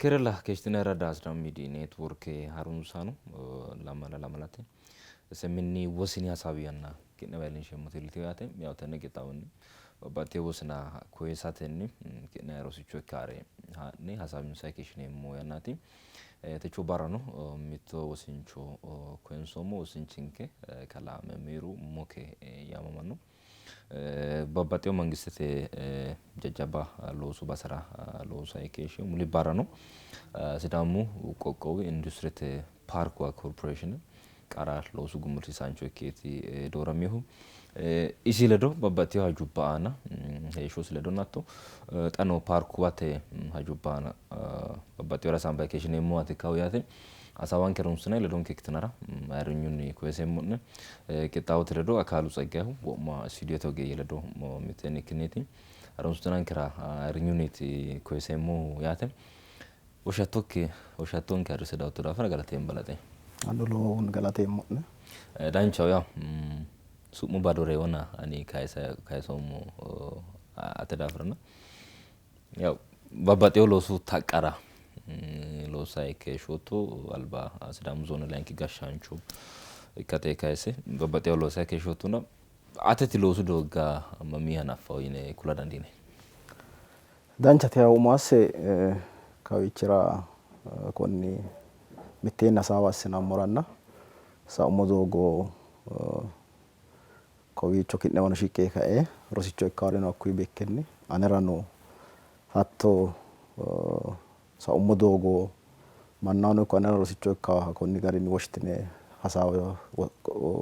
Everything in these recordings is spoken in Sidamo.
Kerella keeshshitine rada Sidaamu Miidiyi Neetworke harunsaano lamala lamalate SMN wosini hasaawi yanna ki'newa iillinsheemmoti iillitino yaate. Yaw tenne qixxaawonni babbaxxitino wosina koyisatenni ki'ne rosicho ikkaare haa'ne hasaawinsayi keeshshineemmo yannaati. Techo barrano mitto wosincho koyinsoommo. Wosinchinke kalaa Memmiru Moke yaamamanno. Babbaxxewo mangistete jajjabba loosu basera loosayi keeshshino. Muli barrano Sidaamu qoqqowi industirete paarkuwa korporeeshine qara loosu gumulsiisaancho ikkeeti dooraminohu. Isi ledo babbaxxitino hajubba aana heeshshosi ledonna hatto xa noo paarkuwate hajubba aana babbaxxinore hasaambayi keeshshineemmowaati ikkawo yaate. Hasaawanke harunsinanni ledonke ikkitinara ayirrinyunni koyiseemmo'ne. Qixxaawote ledo Akaalu Tseggayehu wo'ma istuudiyote ogeeyye ledo mitteenni ikkineeti harunsitinankera ayirrinyunniiti koyiseemmohu yaate. Woshshattokki woshshattonke ayirrisse dayotto daafira galateemmo balaxe. Anino lowohunni galateemmo'ne. Danchaho yaw su'mu bado reewona ani kayisoommo ate daafirana. Yaw babbaxxewo loosu taqqara loossayi keeshshootto alba Sidaamu zoone layinki gashshaancho ikkate kayisse babbaxxewo loossayi keeshshoottona ateti loosu doogga mamii hanaffawo yine kula dandiinanni? Danchate yaw umo asse kawiichira konni mitteenni hasaawa assinammoranna saummo doogo Kowiicho ki'newano shiqqe kae rosicho ikkaareno hakkuyi bikkinni anerano hatto saummo doogo mannahono ikko anera rosicho ikkaaha konni garinni woshshitine hasaawa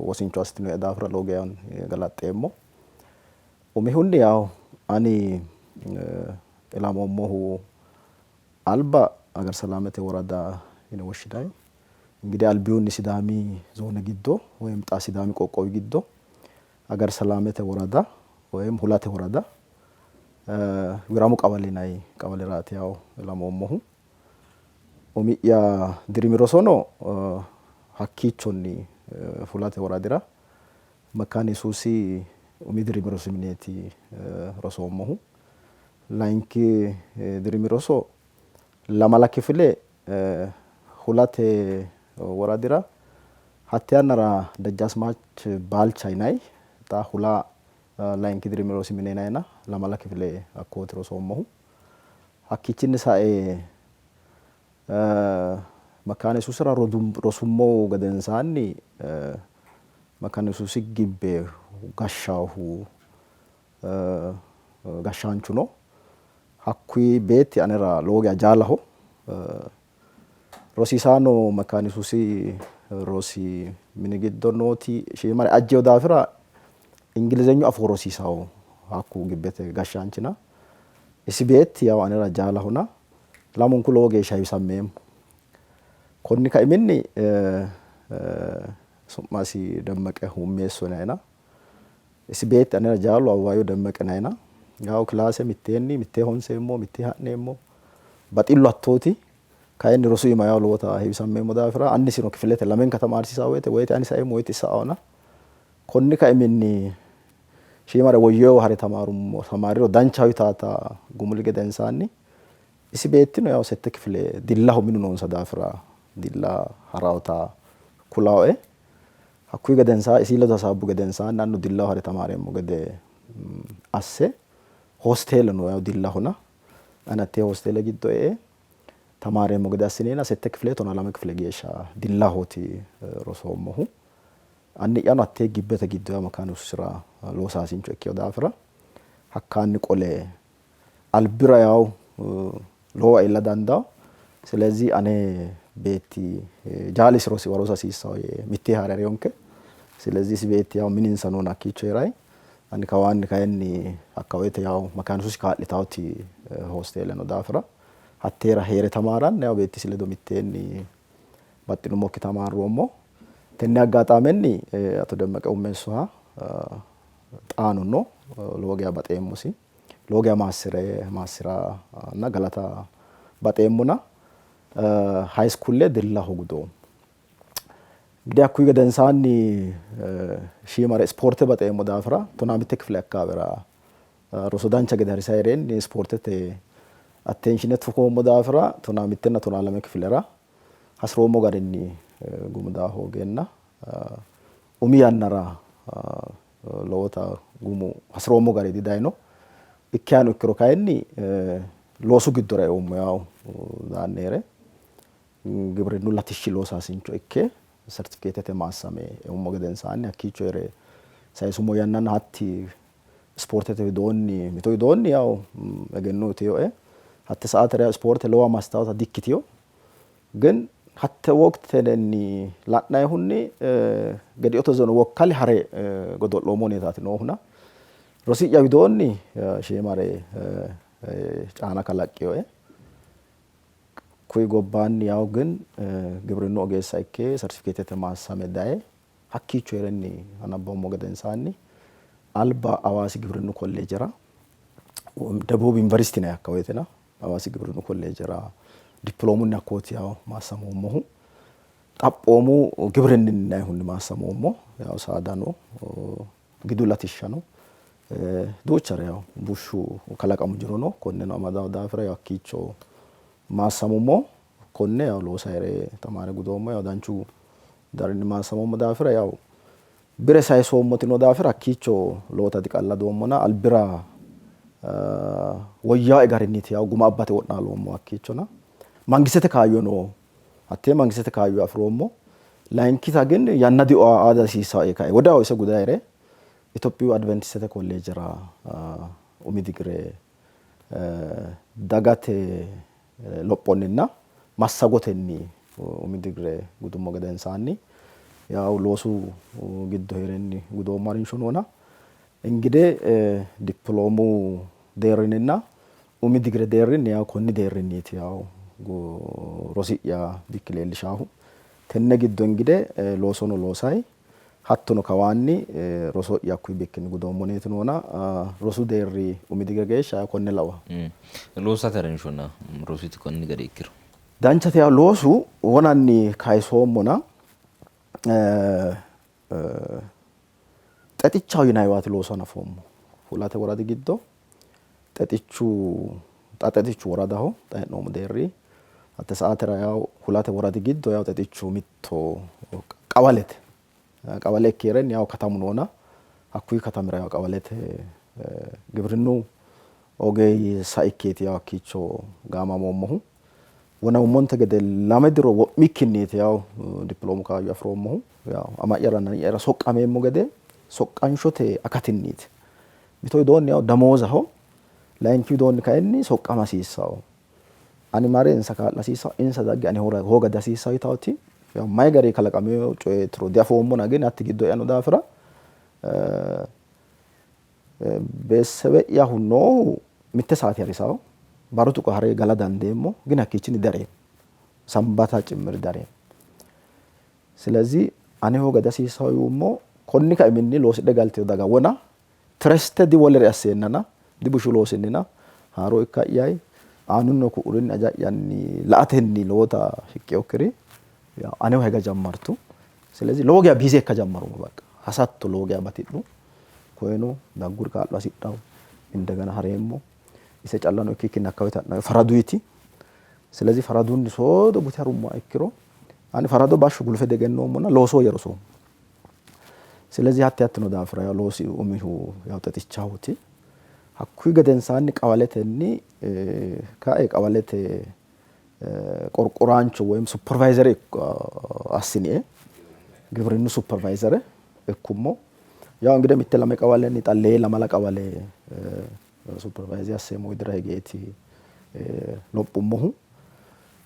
wosincho assitinoe daafira lowo geya galaxxeemmo. Umihunni yawo ani ilamoommohu Alba Agarsalamete worada yine woshshinanni. Ingidihi albihunni Sidaami zoone giddo woyim xa Sidaami qoqqowi giddo Agarsalamete worada woyim Hulate worada Wiramu qawale yinanni qawaleraati yawo ilamoommohu. Umi'ya dirimi rosono hakkiichonni Hulate woradira Mekkaane Yesuusi umi dirimi rosi mineeti rosoommohu. Layinki dirimi roso lamala kifile Hulate woradira hatte yannara Dejjaasmaach Baalcha yinanni xa Hula layinki dirimi rosi mine yinannina lamala kifile hakkooti rosoommohu. Hakkiichinni sae Mekkaane Yesuusira rosummohu gedensaanni Mekkaane Yesuusi gibbe gashshaahu gashshaanchu no. Hakkuyi beetti anera lowo geya jaalaho. Rosiisaano Mekkaane Yesuusi rosi mini giddo nooti shiimare ajjeyo daafira Ingilizenyu afoo rosiisawo hakku gibbete gashshaanchina. Isi beetti yawo anera jaalahona lamunku lowo geeshsha heewisammeemmo. Konni kaiminni su'masi Demmeqe Hummeesso yinannina Isi beetti anera jaalu Abebaayyo Demmeqe yinannina yawo kilaase mitteenni mittee honseemmo mittee ha'neemmo baxillu hattooti. Kayinni rosu iima yawo lowota heewisammeemmo daafira annisino kifilete lamenka tamaarsiisanno woyte woyte ani saeemmo woyte isi sa''aona konni kaiminni shiimare woyyeewo hare tamaarummo tamaariro danchaho yitaata gumuli gedensaanni isi beettino yawo sette kifile Dillaho minu noonsa daafira Dilla ha'rawota kulawoe. Hakkuyi gedensaa isi ledo hasaabbu gedensaanni annu Dillaho hare tamaareemmo gede asse hosteele no yawo Dillahona ani hattee hosteele giddo e''e tamaareemmo gede assineenna sette kifile tonaa lame kifile geeshsha Dillahooti rosoommohu. Anni'yano hattee gibbete giddo yawo Makaane Yesuusira loosaasincho ikkino daafira hakkaanni qole albira yawo lowowa iilla dandawo. Silezi ane beetti jaalisi rosiwa rosa hasiissawo yee mittee haare hariyonke. Silezi isi beetti yawo mininsa noona hakkiicho hee'rayi. Ani kawaanni kayinni hakka woyte yawo Makaane Yesuusi kaa'litawoti hosteele no daafira hatteera hee're tamaaranni yawo beettisi ledo mitteenni baxxinummokki tamaarroommo. Tenne aggaaxaamenni Ato Demmeqe Hummeessoha xaano no lowo geya baxeemmosi. Lowo geya maassi're maassi'ranna galata baxeemmona high school Dillaho gudoommo. Ingidihi hakkuyi gedensaanni shiimare ispoorte baxeemmo daafira tonaa mitte kifile akkaawera roso dancha gede harisayi hee'renni ispoortete Attention tufoommo daafira 15 na 12 kifilera hasiroommo garinni gumu daa hoogeenna umi yannara lowota gumu hasiroommo gari didayino. Ikkihano ikkiro kayinni loosu giddora eoommo yawo daanni heere gibrinnu latishshi loosaasincho ikke sertifikeetete maassame eummo gedensaanni hakkiicho heere sayisummo yannanna hatti ispoortete widoonni mito widoonni yawo egenno uyitinoe. Hatte saatera ispoorte lowo mastaawota dikkitino. ግን hatte woktenni la'nayihunni Gediote zoone wokkali hare godo'loommo huneetaati noohuna rosi'ya widoonni shiimare caana kalaqqinoe. Kuyi gobbaanni yawo ግን gibrinnu ogeessa ikke sertifikeetete maassame daye hakkiicho heerenni hanabbammo gedensaanni alba Hawaasi gibrinnu kolleejera Debuub Yuunivarsiiti nayi hakka woyitena Hawaasi gibrinnu kolleejera dippiloomunni hakkooti yawo maassamoommohu. Xaphoomu gibrinninni nayihunni maassamoommo. Yawo saadano gidu latishshano duuchare yawo bushshu kalaqamu jirono konneno amadawo daafira yawo hakkiicho maassamummo. Konne yawo loosa heere tamaare gudoommo yawo danchu darinni maassamoommo daafira yawo bire sayisoommoti noo daafira hakkiicho lowota diqalladoommona albira woyyaawe garinniiti yawo guma abbate wo'naaloommo hakkiichona. Mangistete kaayyo no hattee mangistete kaayyo afiroommo. Layinkita ግን yanna aa hasiissawoe kae wodiyawo ise gudayi heere Itophiyu Adventistete kolleejera umi digire dagate lophonninna massagotenni umi digire gudummo gedensaanni yawo loosu giddo heerenni gudoommo harinsho noona እንግዲህ dippiloomu deerrinninna umi digire deerrinni yawo konni deerrinniiti yawo rosi'ya bikki leellishaahu. Tenne giddo እንግዲህ loosono loosayi hattono kawaanni roso'ya hakkuyi bikkinni gudoommoneeti noona rosu deerri umi digire geeshsha konne lawa. Loosate harinshonna rositi konni gari ikkiro Danchate yawo loosu wonanni kayisoommona Xexichaho yinayiwaati looso hanafoommo. Hulate woradi giddo Xexichu xa Xexichu woradaho xa hee'noommo deerri hatte saatera yawo Hulate woradi giddo yawo Xexichu mitto qawalete qawale ikke heerenni yawo katamu noona hakkuyi katamira yawo qawalete gibrinnu ogeessa ikkeeti yawo hakkiicho gaamamoommohu. Wonawummonte gede 2 diro wo'mikkinniiti yawo dippiloomu kaayyo afiroommohu. Yawo ama'yaranna anni'yara soqqameemmo gede soqqanshote akatinniiti. Mito widoonni yawo damoozaho, layinki widoonni kayinni soqqama hasiissawo. Ani mare insa kaa'la hasiissawo, insa dagge ane hooga dihasiissawo yitawoti yawo mayi gari kalaqamino coyeetiro diafoommona ግን hatti giddo e'ano daafira beesebe'yahu noohu mitte saate harisawo barru tuqa hare gala dandeemmo ግን hakkiichinni dihareemmo sambata cimmir dihareemmo. ስለዚህ ane hooga dihasiissawo yuummo konni kaiminni loosidhe galtino daga wona tireste diwolere asseennana dibushu loosinnina haaro ikka'yayi aanunno ku'urinni aja'yanni la''atenni lowota shiqqinokkiri anewa higa jammartu. ስለዚህ lowo geya busy ikka jammarummo በቃ hasatto lowo geya batidhu. Koyeno dagguri kaa'lo hasidhawo indegena hareemmo ise callano ikkikkinni hakka woyte ha'nayi faraduyti. ስለዚህ faradunni soodo gute harummoha ikkiro ani farado bashsho gulufe diegennoommona looso woyya rosoommo. ስለዚህ hatti hattino daafira yawo loosi umihu yawo Xexichahooti. Hakkuyi gedensaanni qawaletenni kae qawalete qorqoraancho woyim supervisor assinie gibrinnu supervisor ikkummo. Yawo እንግዲህ mitte lame qawalenni xa lee lamala qawale supervise asseemmo widira higeeti lophummohu.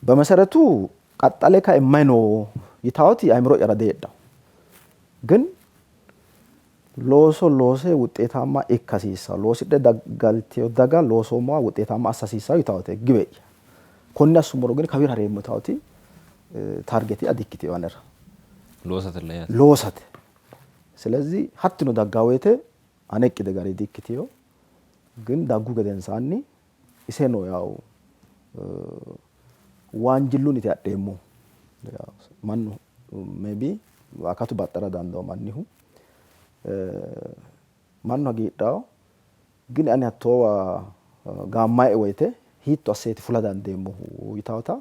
በመሰረቱ qaxxale kae mayi no yitawoti ayiimiro'yara diheedhawo. ግን looso loose wuxeetaamma ikka hasiissawo loosidhe galtino daga loosoommoha wuxeetaamma assa hasiissawo yitawoti giwe'ya. Konne assummoro ግን kawira hareemmo yitawoti targeti'ya dikkitino anera. Loosatella yaate. Loosate. ስለዚህ hattino daggaa woyite ane iqqide gari dikkitino. ግን daggu gedensaanni iseno yawo waanjillunniti adheemmohu. Mannu maybe akatu baxxara dandawo mannihu. Mannu hagiidhawo ግን ani hattoowa gaammaye woyite Hiitto asseeti fula dandeemmohu yitaata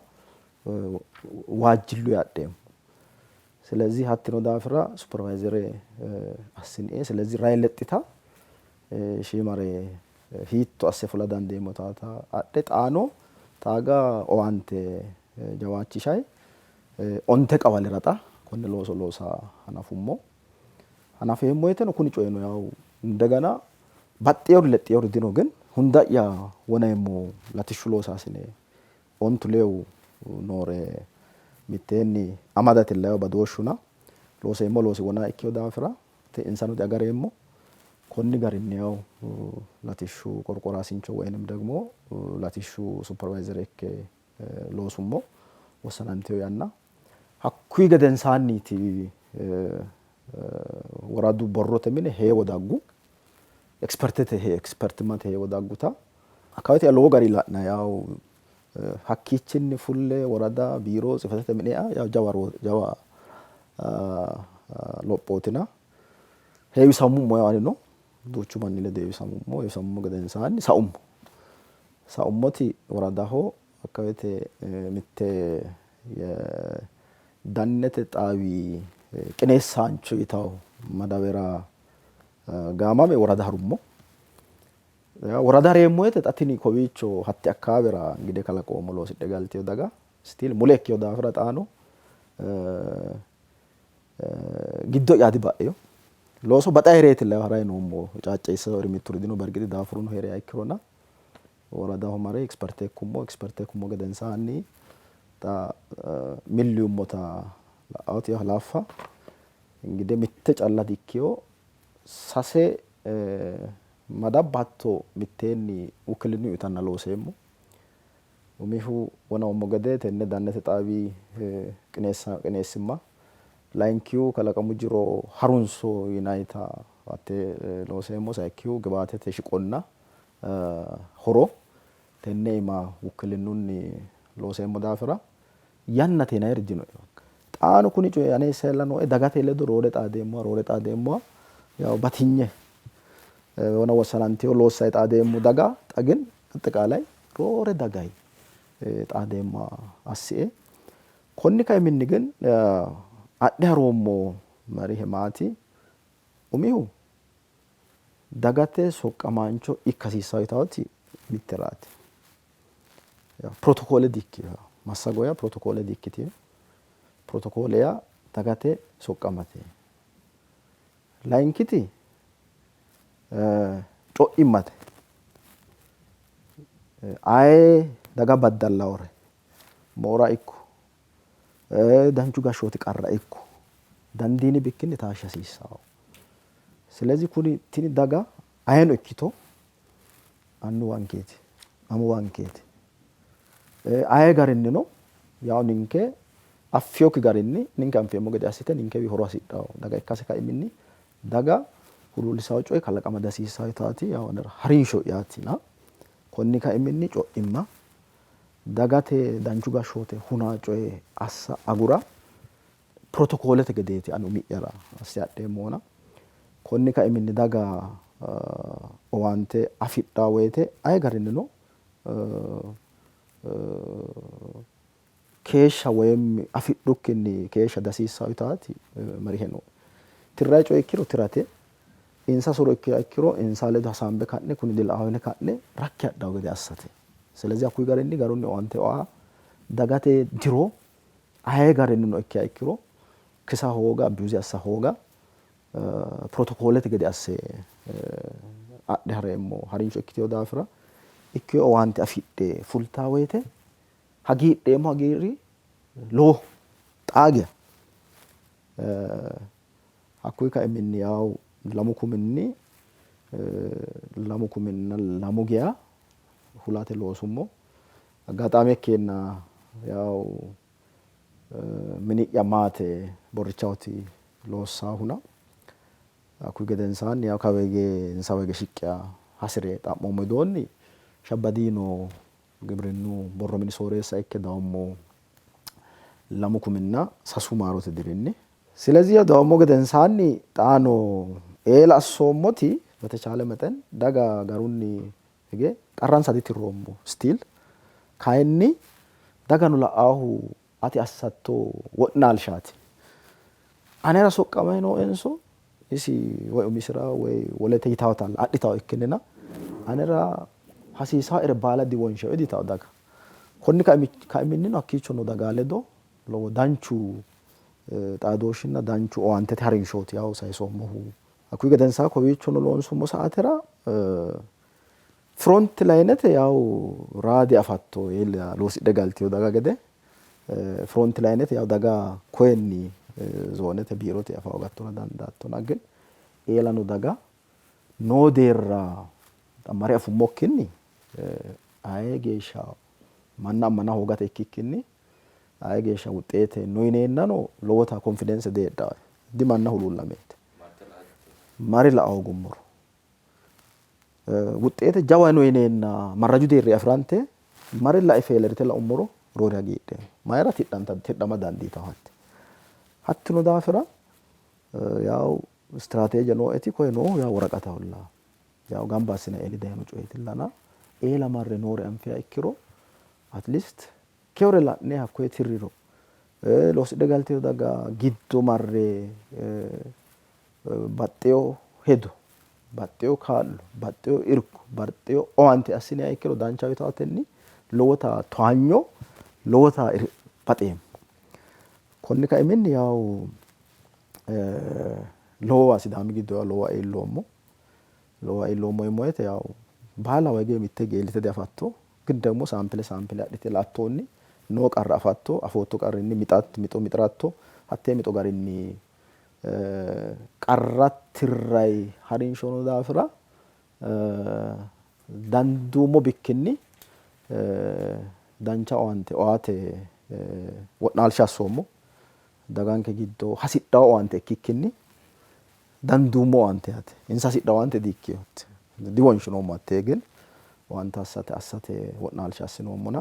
waajjillu yaadheemmo. ስለዚህ hattino daafira supervisor assinie. ስለዚህ rayi lexxita shiimare hiitto asse fula dandeemmo taata adhe xaano xaaga owaante jawaachishay 10 qawalera xa konne looso loosa hanafummo. Hanafeemmo woyteno kuni coyino yaw እንደገና baxxewori lexxewori dino ግን hunda'ya wonayeemmo latishshu loosaasine 12 noore mitteenni amadate yaw badooshshuna looseemmo loosi wona ikkeyo daafira insano diagareemmo. Konni garinni yaw latishshu qorqoraasincho ወይንም ደግሞ latishshu supervisor ikke loosummo wossananteyo yanna. Hakkuyi gedensaanniiti woradu borrote mine heewo daggu, expertete expertimmate heewo dagguta akkawite lowo gari la'na yaw hakkiichinni fulle worada biiro tsifetete mine ea yaw jawa jawa lophootina heewisamummo yaw anino duuchu manni ledo heewisamummo. Heewisamummo gedensaanni saummo. Saummoti woradaho akkawite mitte dannete xaawi qineessaancho yitawo madawera gaamame worada harummo. Worada hareemmo woyte xa tini kowiicho hatte akkaawera gide kalaqoommo loosidhe galteyo daga still mule ikkeyo daafira xaano giddo'ya diba'eyo. Looso baxayi heereetilla harayi noommo caacceessa mitturi dino bergixi daafuruno hee'riha ikkirona woradaho mare expert ikkummo. Expert ikkummo gedensaanni xa milli yummota la'awoti halaaffa እንግዲህ mitte calla dikkiyo sase madabba hatto mitteenni wukilinnu uyitanna looseemmo. Umihu wona gede tenne dannete xaawi qineessimma, layinkihu kalaqamu jiro harunso yinayita hatte looseemmo, sayikkihu gibaatete shiqonna horo tenne iima wukilinnunni looseemmo daafira yannate yinayiri dinoe. Xaano kuni coyi ane seella nooe dagate ledo roore xaadeemmoha roore xaadeemmoha yaw batinye wona wossananteyo loossayi xaadeemmo daga xa ግን አጠቃላይ roore dagayi xaadeemmoha assie. Konni kaiminni ግን adhe haroommo marihe maati? Umihu dagate soqqamaancho ikka hasiissawo yitawoti mitteraati. Pirotokole dikkino massago yaa pirotokole dikkitino. Pirotokole yaa dagate soqqamate. Layinkiti co'immate. Aye daga baddallawore moora ikko danchu gashshooti qarra ikko dandiini bikkinni taashsha hasiissawo. ስለዚህ kuni tini daga ayeno ikkito annuwankeeti amuwankeeti aye garinnino yaw ninke affiyokki garinni ninke anfeemmo gede assite ninkewi horo hasidhawo daga ikkase kaiminni daga huluullisawo coyi kalaqama dihasiissawo yitaati yaw anera harinsho'yaatina konni kaiminni co'imma dagate danchu gashshoote huna coye assa agura pirotokolete gedeeti ani umi'yara asse adheemmona. Konni kaiminni daga owaante afidhawo woyte aye garinnino keeshsha woyim afidhukkinni keeshsha dihasiissawo yitaati marihe nooe. Tirrayi coye ikkiro tirate, insa soro ikkiha ikkiro insa ledo hasaambe ka'ne kuni dila'aho yine ka'ne rakke hadhawo gede assate. ስለዚህ hakkuyi garinni garunni owaante oa dagate diro aye garinnino ikkiha ikkiro kisa hooga abuse assa hooga pirotokolete gede asse adhe hareemmo harinsho ikkiteyo daafira ikkeyo owaante afidhe fultaa woyte hagiidheemmo hagiirri lowo xaa geya. Hakkuyi kaiminni yaw 2002 geya hulate loosummo. Aggaxaame ikkeenna yaw mini'ya maate borrichawoti loossaahuna hakkuyi gedensaanni yaw kawa hige insawa hige shiqqiya hasire xa'moommo widoonni Shabbadiino gibirinnu borro mini sooreessa ikke dawummo 2003 maarote dirinni. ስለዚህ dawummo gedensaanni xaano eela assoommoti በተቻለ መጠን daga garunni hige qarransa ditirroommo still Kayinni dagano la'aahu ati assatto wo'naalshaati. Anera soqqamayi nooenso isi woy umisira woy wolete yitawota adhitawo ikkinnina anera hasiisawoere baala diwonsheewo diyitawo daga. Konni kaiminnino hakkiicho noo dagaa ledo lowo danchu xaadooshshinna danchu owaantete harinshooti yawo sayisoommohu. Hakkuyi gedensaa kowiichono loonsummo saatera front layinete yawo raadi afatto loosidhe galtino daga gede front layinete yawo daga koyenni zoonete biirote afa hoogattora dandaattona, ግን eelano daga noo deerra mare afummokkinni aye geeshsha manna ammana hoogate ikkikkinni aye geeshsha wuxeete no yineennano lowota konfidense diheedhawoe, dimanna huluullameeti mare la''a hoogummoro. Wuxeete jawa no yineenna marraju deerri afirante mare lae feelerite laummoro roore hagiidheemmo. Mayira tidhama dandiitawo hatti. Hattino daafira yaw istiraateeje nooeti koye noohu yaw woraqataholla. Yaw gamba assine eeli dayino coyeetillana eela marre noore anfiha ikkiro at least kewore la'ne hakkoye tirriro loosidhe galtino daga giddo marre baxxeewo hedo, baxxeewo kaa'lo, baxxeewo irko, baxxeewo owaante assiniha ikkiro danchaho yitawotenni lowota towaanyo lowota baxeemmo. Konni kaiminni yaw lowowa Sidaami giddo yaw lowowa iilloommo. Lowowa iilloommo yeemmo woyte yaw baalawa hige mitte hige iillite diafatto. ግን ደግሞ saampile saampile adhite la''attoonni noo qarra afatto, afootto qarrinni mixo mixiratto, hattee mixo garinni qarra tirray harinsho noo daafira danduummo bikkinni dancha owaante owaate wo'naalsha assoommo. Daganke giddo hasidhawo owaante ikkikkinni danduummo owaante yaate. Insa hasidhawo owaante di''ikkino, diwonshinoommo hattee, ግን owaante assate assate wo'naalsha assinoommona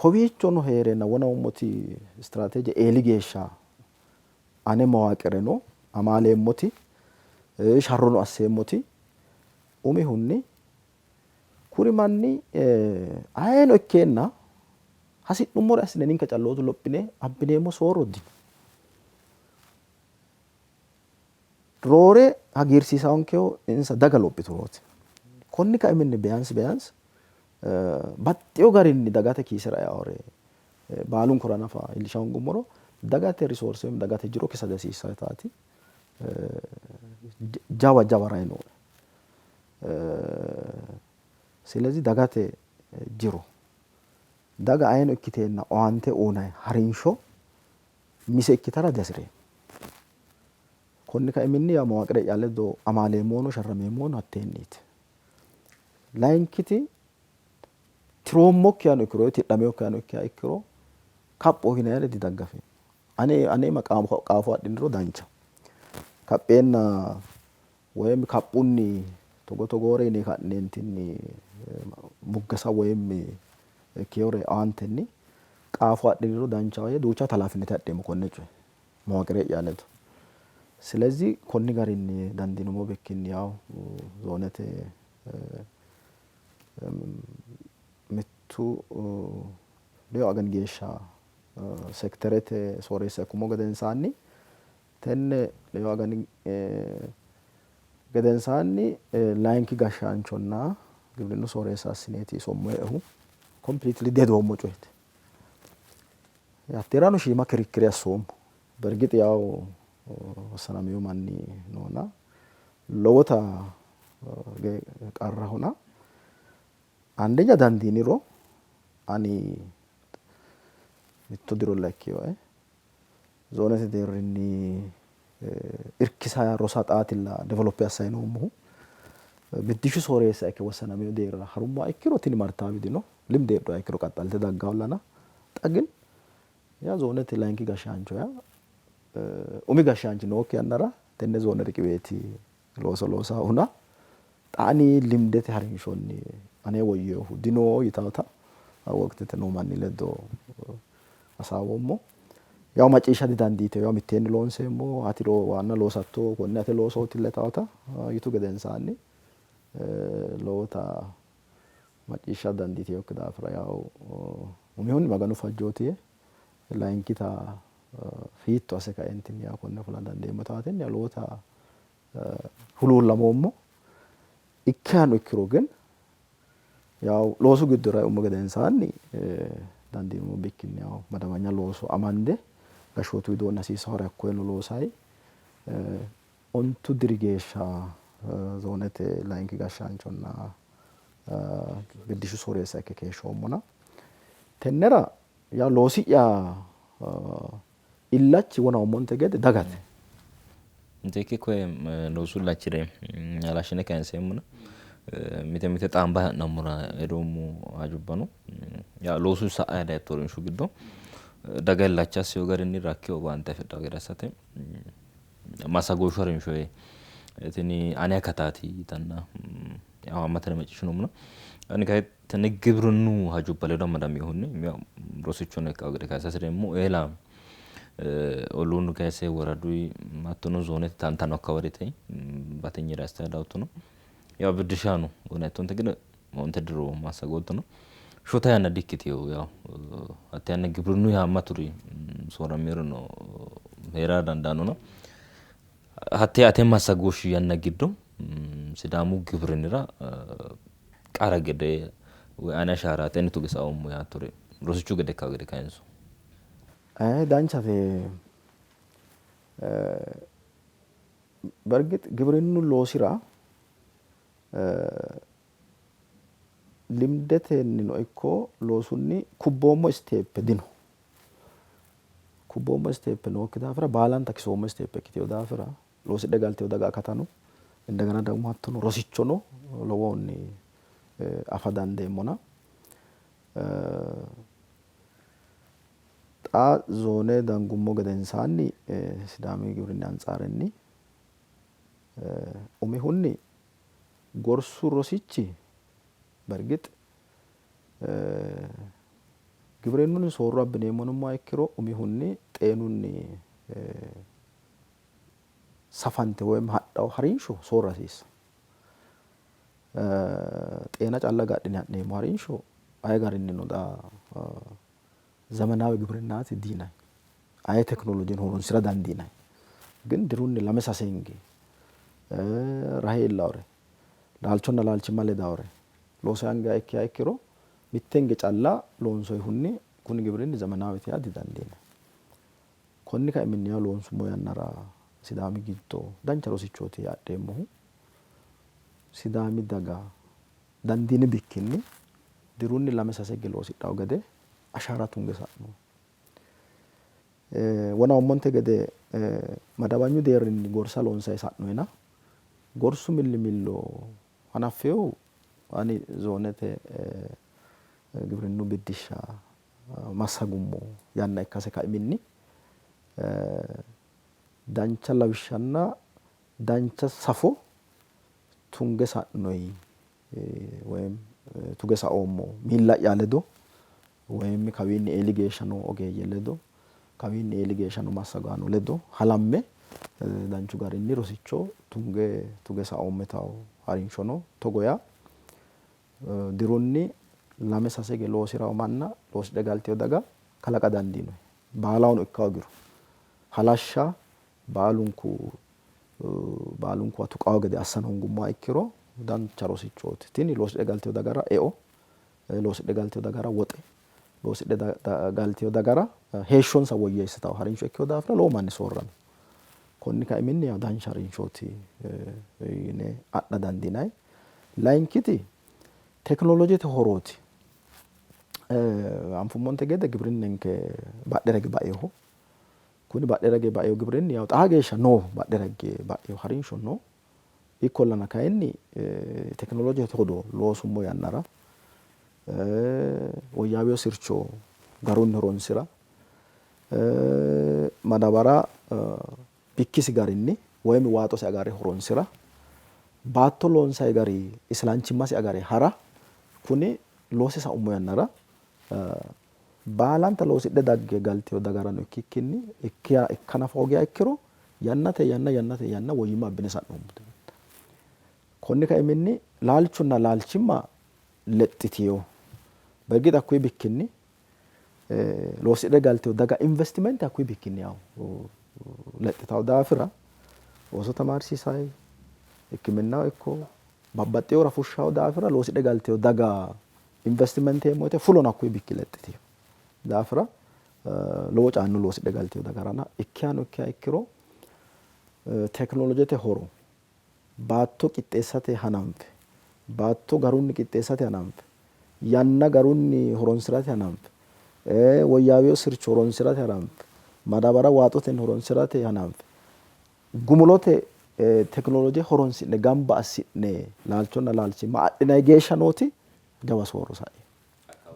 kowiichono hee'reenna wonawummoti istiraateeje eeli geeshsha ane mawaaqireno amaaleemmoti sharrono asseemmoti umihunni kuri manni ayeeno ikkeenna hasi'nummore assine ninke callootu lophine abbineemmo soorro dino. Roore hagiirsiisaankehu insa daga lophiturooti. Konni kaiminni biyaansi biyaansi baxxeewo garinni dagate kiisera eaore baalunkura nafa iillisha hoongummoro dagate risoorse woyim dagate jiro kisa dihasiissataati jawa jawa rayi nooe. Silezi dagate jiro daga ayeno ikkiteenna owaante uynanni harinsho mise ikkitara dihasi'reemmo. Konni kaiminni yaa mawaaqire'ya ledo amaaleemmohuno sharrameemmohuno hatteenniiti. Layinkiti tiroommokki ikkiro tidhameyokkihano ikkiha ikkiro kaphoho yinayire didaggafeemmo. Ane ane qaafo adhiniro dancha. Kapheenna woyim kaphunni togo togoore yine ka'neentinni muggasa woyim ikkeyore aantenni qaafo adhiniro danchaho yee duucha halaafinete adheemmo konne coye mawaaqire'ya ledo. Silezi konni garinni dandiinummo bikkinni yaw zoonete mittu leewu agani geeshsha sekiterete sooreessa ikkummo gedensaanni tenne leewu agani gedensaanni layinki gashshaanchonna gibirinnu sooreessa assineeti sommoehu. Completely dihedoommo coyeeti. Hatteerano shiima kirikkiri assoommo. Bergix yaw wossanameyo manni noona lowota qarrahona አንደኛ dandiiniro ani mitto dirolla ikkeyoe zoonete deerrinni irkisa rosa xaatilla develop assayi noommohu biddishshu sooreessa ikke wossanameyo deerra harummoha ikkiro tini martaawi dino, limde heedhuha ikkiro qaxxalte daggawollana. Xa ግን yaa zoonete layinki gashshaancho yaa umi gashshaanchi nookki yannara tenne zoone riqiweeti looso loosaahuna xa ani limdete harinshonni ane woyyeehu dino yitawota waqtete noo manni ledo hasaawoommo. Yaw macciishsha didandiitino, yaw mitteenni loonseemmo, ati waanna loosatto konne ate loosootilla yitawota yitu gedensaanni lowota macciishsha dandiitinokki daafira yaw umihunni Maganu fajjooti yee layinkita hiitto asse kaentinni yaw konne fula dandeemmo yitaatenni lowota huluullamoommo. Ikkihano ikkiro ግን yaw loosu giddora eummo gedensaanni dandiinummo bikkinni yaw madawanya looso amande gashshootu widoonni hasiisawore hakkoyeno loosayi 9 diri geeshsha zoonete layinki gashshaanchonna biddishshu sooreessa ikke keeshshoommona tennera yaa loosi'ya illachi wona ummonte gede dagate. Miteekke koye loosu illachire halashshine kayinseemmona mite mite xaamba ha'nammora hedoommo hajubba no. Yaa loosu sa''ayi dayitto uurrinshu giddo daga illacha assiyo garinni rakke owaante afidhawo gede assate massagooshshu harinsho tini ane akataati yitanna yaw haammatare macciishshinoommona ani kayi tenne gibrinnu hajubba ledo amadaminohunni rosichono ikkawo gede kayisa hasireemmo. Eela olluunni kayise woraduyi hattono zoonete tantano akkawarite batinyira assitayi dawottono yaw biddishshaano wonayittonte gede 9 diro massagoottono shota yanna dikkiteyo yaw hatte yanna gibrinnu haammaturi soorramirono hee'ra dandaannona hatte ate massagooshshi yanna giddo Sidaamu gibrinnira qara gede woyi ane ashaaraati ani tuge saoommo yaattore rosichu gede ikkawo gede kayinso. Danchate. በእርግጥ gibrinnu loosira limdetennino ikko loosunni kubboommo isteeppe dino. Kubboommo isteeppe nookki daafira baalanta kisoommo isteeppe ikkiteyo daafira loosidhe galteyo daga akatano indegena ደግሞ hattono rosichono lowohunni afa dandeemmona xa zoone dangummo gedensaanni Sidaami gibrinni antsaarenni umihunni gorsu rosichi በእርግጥ gibrinnunni soorro abbineemmo yinummoha ikkiro umihunni xeenunni safante woyim hadhawo harinsho soorra hasiissa. Xeena calla agadhine ha'neemmo harinsho aye garinnino xa zemenawe gibrinnaati diinanni. Aye tekinoloojeno horonsira dandiinanni. ግን dirunni lame sase hinge rahe iillawore laalchonna laalchimma ledawore loosa hangiha ikkiha ikkiro mitte hinge calla loonsoyihunni kuni gibrinni zemenaawete yaa didandiinanni. Konni kaiminni yaa loonsummo yannara Sidaami giddo dancha rosichooti adheemmohu Sidaami daga dandiini bikkinni dirunni lame sase higge loosidhawo gede ashaara tunge sa'no. Wona ummonte gede madawanyu deerrinni gorsa loonsayi sa'noyina gorsu millimillo hanaffeyohu ani zoonete gibrinnu biddishsha massagummo yanna ikkase kaiminni dancha lawishshanna dancha safo tunge sa'noyi woyim tuge saoommo miilla'ya ledo woyim kawiinni eeli geeshsha noo ogeeyye ledo kawiinni eeli geeshsha noo massagaano ledo halamme danchu garinni rosicho tunge tuge saoommo yitawo harinsho no. Togo yaa dirunni lame sase hige loosirawo manna loosidhe galteyo daga kalaqa dandiinoyi. Baalahono ikka hoogiro halashsha baalunku baalunkuwa tuqawo gede assa hoongummoha ikkiro dancha rosichooti. Tini loosidhe galteyo dagara eo, loosidhe galteyo dagara woxe, loosidhe galteyo dagara heeshshonsa woyyeessitawo harinsho ikkeyo daafira lowo manni soorrami. Konni kaiminni yaw dancha harinshooti yine adha dandiinanni. Layinkiti tekinoloojete horooti. Anfummonte gede gibrinnenke badhera hige baeeho. Kuni badhera hige baeeho gibrinni yaw xaa geeshsha noo badhera hige baeeho harinsho no. Ikkollana kayinni tekinoloojete hodo loosummo yannara woyyaaweyo sircho garunni horonsira madabara bikkisi garinni woyim waaxosi agare horonsira baatto loonsayi gari isilanchimmasi agare hara kuni loose saummo yannara baalanta loosidhe dagge galteyo dagarano ikkikkinni ikka nafa hoogiha ikkiro yannate yanna yannate yanna woyyimma abbine sa'noommo. Konni kaiminni laalchunna laalchimma lexxitino. Bergix hakkuyi bikkinni loosidhe galtino daga investimente hakkuyi bikkinni yaw lexxitawo daafira ooso tamaarsiisayi hikkiminnaho ikko babbaxxeewora fushshawo daafira loosidhe galtino daga investimente yeemmo woyte fulono hakkuyi bikki lexxitino daafira lowo caanno loosidhe galtino dagarana ikkihano ikkiha ikkiro tekinolojete horo baatto qixxeessate hananfe baatto garunni qixxeessate hananfe yanna garunni horonsirate hananfe woyyaawino sircho horonsirate hananfe madabara waaxotenni horonsirate hananfe gumulote tekinoloje horonsi'ne gamba assi'ne laalchonna laalchimma adhinanni geeshsha nooti jawa soorro sa'ino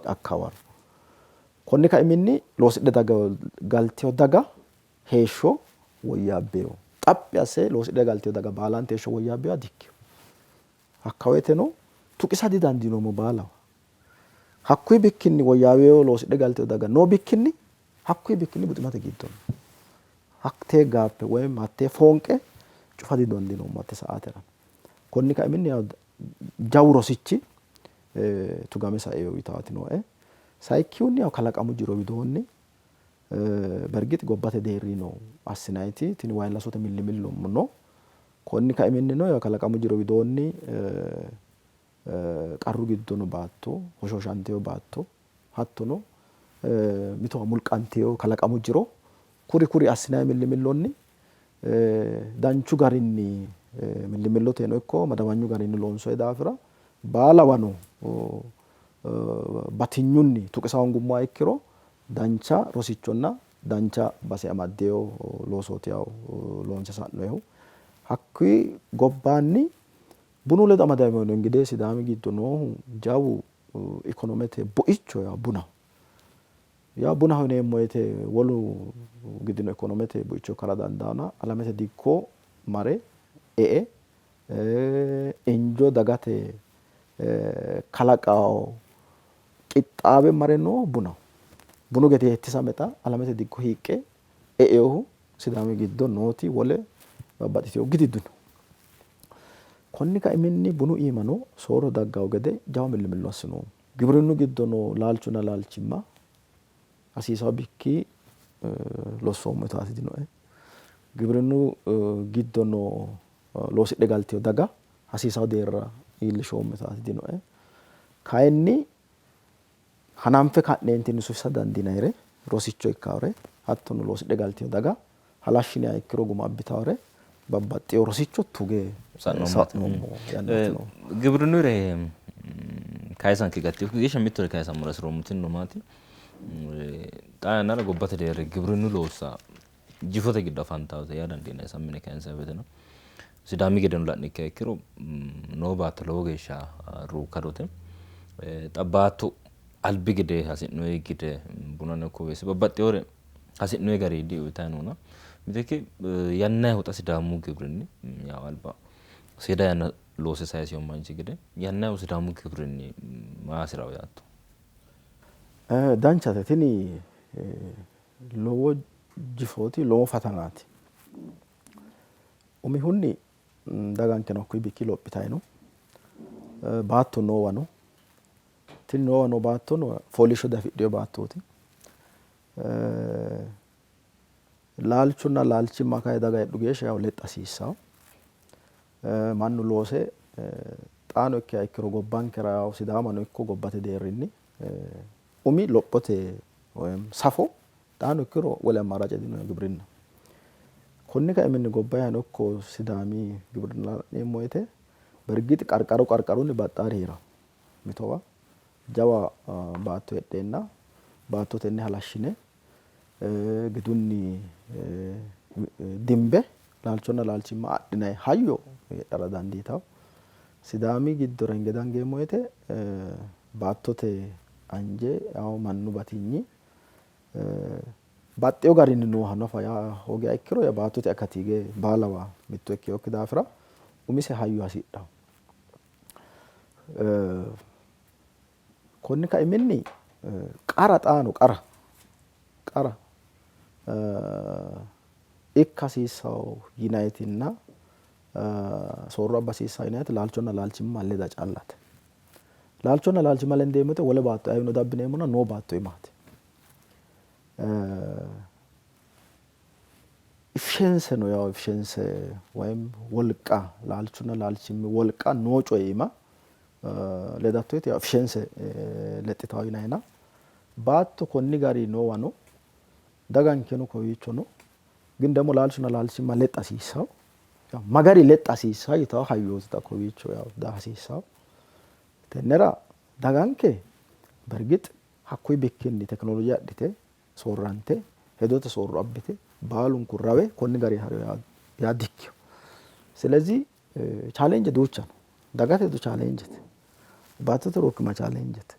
hakkawaro. Konni kaiminni loosidhe galtino daga heeshsho woyyaabbino. Xaphi asse loosidhe galtino daga baalanti heeshsho woyyaabbinoha dikkino. Hakka woyteno tuqisa didandiinoommo baalawa. Hakkuyi bikkinni woyyaawino loosidhe galtino daga noo bikkinni hakkuyi bikkinni buximate giddo no. Hattee gaappe woyi hattee foonqe cufa didandiinoommo hatte sa"aatera. Konni kaiminni yaw jawu rosichi tugame saino yitaati nooe. Sayikkihunni yaw kalaqamu jiro widoonni bergix gobbate deerriino assinayiti tini wayillasote millimillo no. Konni kaiminnino yaw kalaqamu jiro widoonni qarru giddo no baatto, hoshooshantino baatto hattono mitowa mulqantino kalaqamu jiro kuri kuri assinanni millimillonni danchu garinni millimilloteno ikko madawanyu garinni loonsoonni daafira baalawano batinyunni tuqisa hoongummoha ikkiro dancha rosichonna dancha base amaddino loosooti yawo loonse sa'noyihu. Hakkuyi gobbaanni bunu ledo amadamino gede Sidaami giddo noohu jawu ikonomete buicho yaa bunaho. Yaa bunaho yineemmo woyte wolu gidino ikonomete buicho ikkara dandaanno. Alamete dikko mare e''e injo dagate kalaqawo qixxaawe mare noohu bunaho. Bunu gede hettisame xa alamete dikko hiiqqe einohu Sidaami giddo nooti wole babbaxxitino gidi dino. Konni kaiminni bunu iimano soorro dagganno gede jawa millimillo assinoommo. Gibirinnu giddo noo laalchunna laalchimma hasiisanno bikki lossoommo yitaati dinoe. Gibirinnu giddo noo loosidhe galtino daga hasiisanno deerra iillishoommo yitaati dinoe. Kayinni hananfe ka'neentinni sufisa dandiinayire rosicho ikkaore hattono loosidhe galtino daga halashshiniha ikkiro guma abbitawore babbaxxino rosicho tuge sa'noommo yannaati noohu. Gibrinnuyire kayisanke gattino geeshsha mittore kayisammora hasiroommo tinino maati xaa yannara gobbate deerri gibrinnu loossa jifote giddo afantawote yaa dandiinanni sammi yine kayinsanni woyteno Sidaami gedeno la'ni ikkiha ikkiro noo baatto lowo geeshsha ruukkadote. Xa baatto albi gede hasi'noyi gide bunano ikko weese babbaxxewore hasi'noyi garinni diuytanni noona miteekke yannayihu xa Sidaamu gibrinni yawo alba seeda yanna loose sayisino manchi gede yannayihu Sidaamu gibrinni maa hasirawo yaatto? Danchate tini lowo jifooti, lowo fatanaati. Umihunni dagankeno hakkuyi bikki lophitanni no. Baatto noowa no. Tini noowa noo baattono fooliishsho diafidhino baattooti. Laalchunna laalchimma kayi daga heedhu geeshsha yawu lexxa hasiissanno. Mannu loose xaano ikkiha ikkiro gobbankera yawu Sidaamano ikko gobbate deerrinni umi lophote safo xaano ikkiro wole ammaarace dino gibrinna. Konni kaiminni gobbayihano ikko Sidaami gibrinna la'neemmo woyte bergix qarqaru qarqarunni baxxaari hee'ranno. Mitowa jawa baatto heedheenna baattotenni halashshine gidunni dimbe laalchonna laalchimma adhinanni hayyo heedhara dandiitanno. Sidaami giddora hinge dangeemmo woyte baattote anje mannu batinyi baxxeewo garinni nooha nafa yaa hoogiha ikkiro baattote akati hige baalawa mitto ikkinokki daafira umise hayyo hasidhanno. Konni kaiminni qara xaano qara qara ikka hasiissanno yinayitinna soorro abba hasiissanno yinayiti laalchonna laalchimma leda callate. Laalchonna laalchimma lendeemmo woyte wole baatto ayiwino dabbineemmona noo baatto iimaati. Efficiency no yaw efficiency ወይም wolqa laalchunna laalchimmi wolqa noo coyi iima ledatto woyte yaw efficiency lexxitawo yinayina baatto konni gari noowa no dagankeno kowiicho no ግን ደግሞ laalchunna laalchimma lexxa hasiissawo magari lexxa hasiissawo yitawo hayyooti xa kowiicho yaw daa hasiissawo. Tennera daganke በእርግጥ hakkuyi bikkinni tekinoloje adhite soorrante hedote soorro abbite baalunku rawe konni gari haro yaa dikkino. ስለዚህ challenge duucha no. Dagate hedo challengete. Baattote ruukkimma challengete.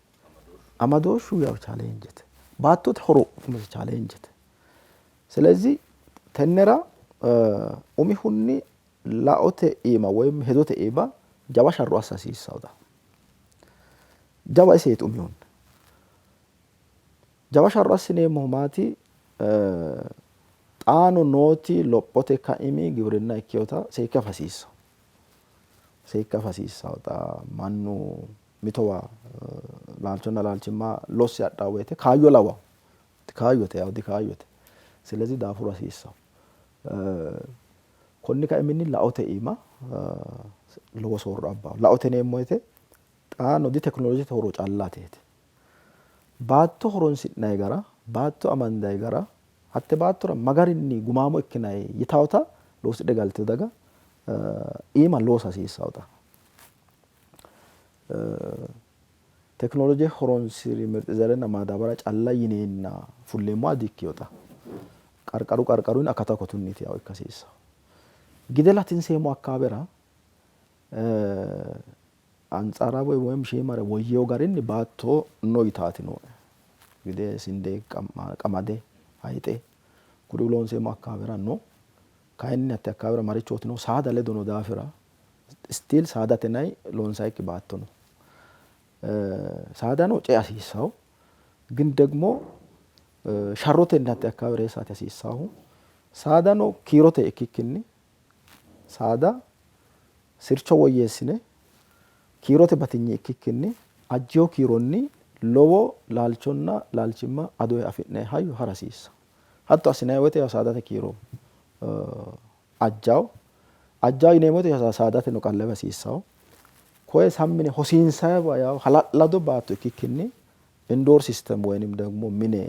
Amadooshshu yaw challengete. Baattote horo umise challengete. ስለዚህ tennera umihunni laote iima woyim hedote iima jawa sharro assa hasiissawo xa. Jawa iseeti umihunni. Jawa sharro assineemmohu maati xaano nooti lophote kaimi giwirinna ikkinota seekke afa hasiissawo. Seekke afa hasiissawo xa mannu mitowa laalchonna laalchimma losse hadhawo woyte kaayyo lawawo. Dikaayyote yaw dikaayyote. ስለዚህ daafuru hasiissawo. Konni kaiminni laote iima lowo soorro abbawo. Laote yineemmo woyte xaano di tekinolojete horo callateeti. Baatto horonsi'nayi gara, baatto amandayi gara, hatte baattora magarinni gumaamo ikkinayi yitawota loosidhe galtino daga iima loosa hasiissawo xa. Tekinoloje horonsiri mirxi zerenna maadaabara calla yineenna fulleemmoha dikkino xa. Qarqaru qarqarunni akatu akatunniiti yaw ikka hasiissawo. Gide latinseemmo akkaawera አንጻራዊ ወይም shiimare woyyewo garinni baatto no yitaati nooe. Gide, sinde, qamade, hayixe kuriuu loonseemmo akkaawera no. Kayinni hatte akkaawera marichooti no saada ledo no daafira still saadate nayi loonsayikki baatto no. Saadano cea hasiissawo ግን ደግሞ sharrotenni hatte akkaawera eessaati hasiissaahu. Saadano kiirote ikkikkinni saada sircho woyyeessine kiirote batinye ikkikkinni ajjewo kiironni lowo laalchonna laalchimma ado afi'nayi hayyo hara hasiissawo. Hatto assinayi woyte saadate kiiro ajjawo. Ajjawo yineemmo woyte saadateno qallawe hasiissawo. Koye sammine hosiinsayiwa yaw hala'lado baatto ikkikkinni indoor system ወይንም ደግሞ mine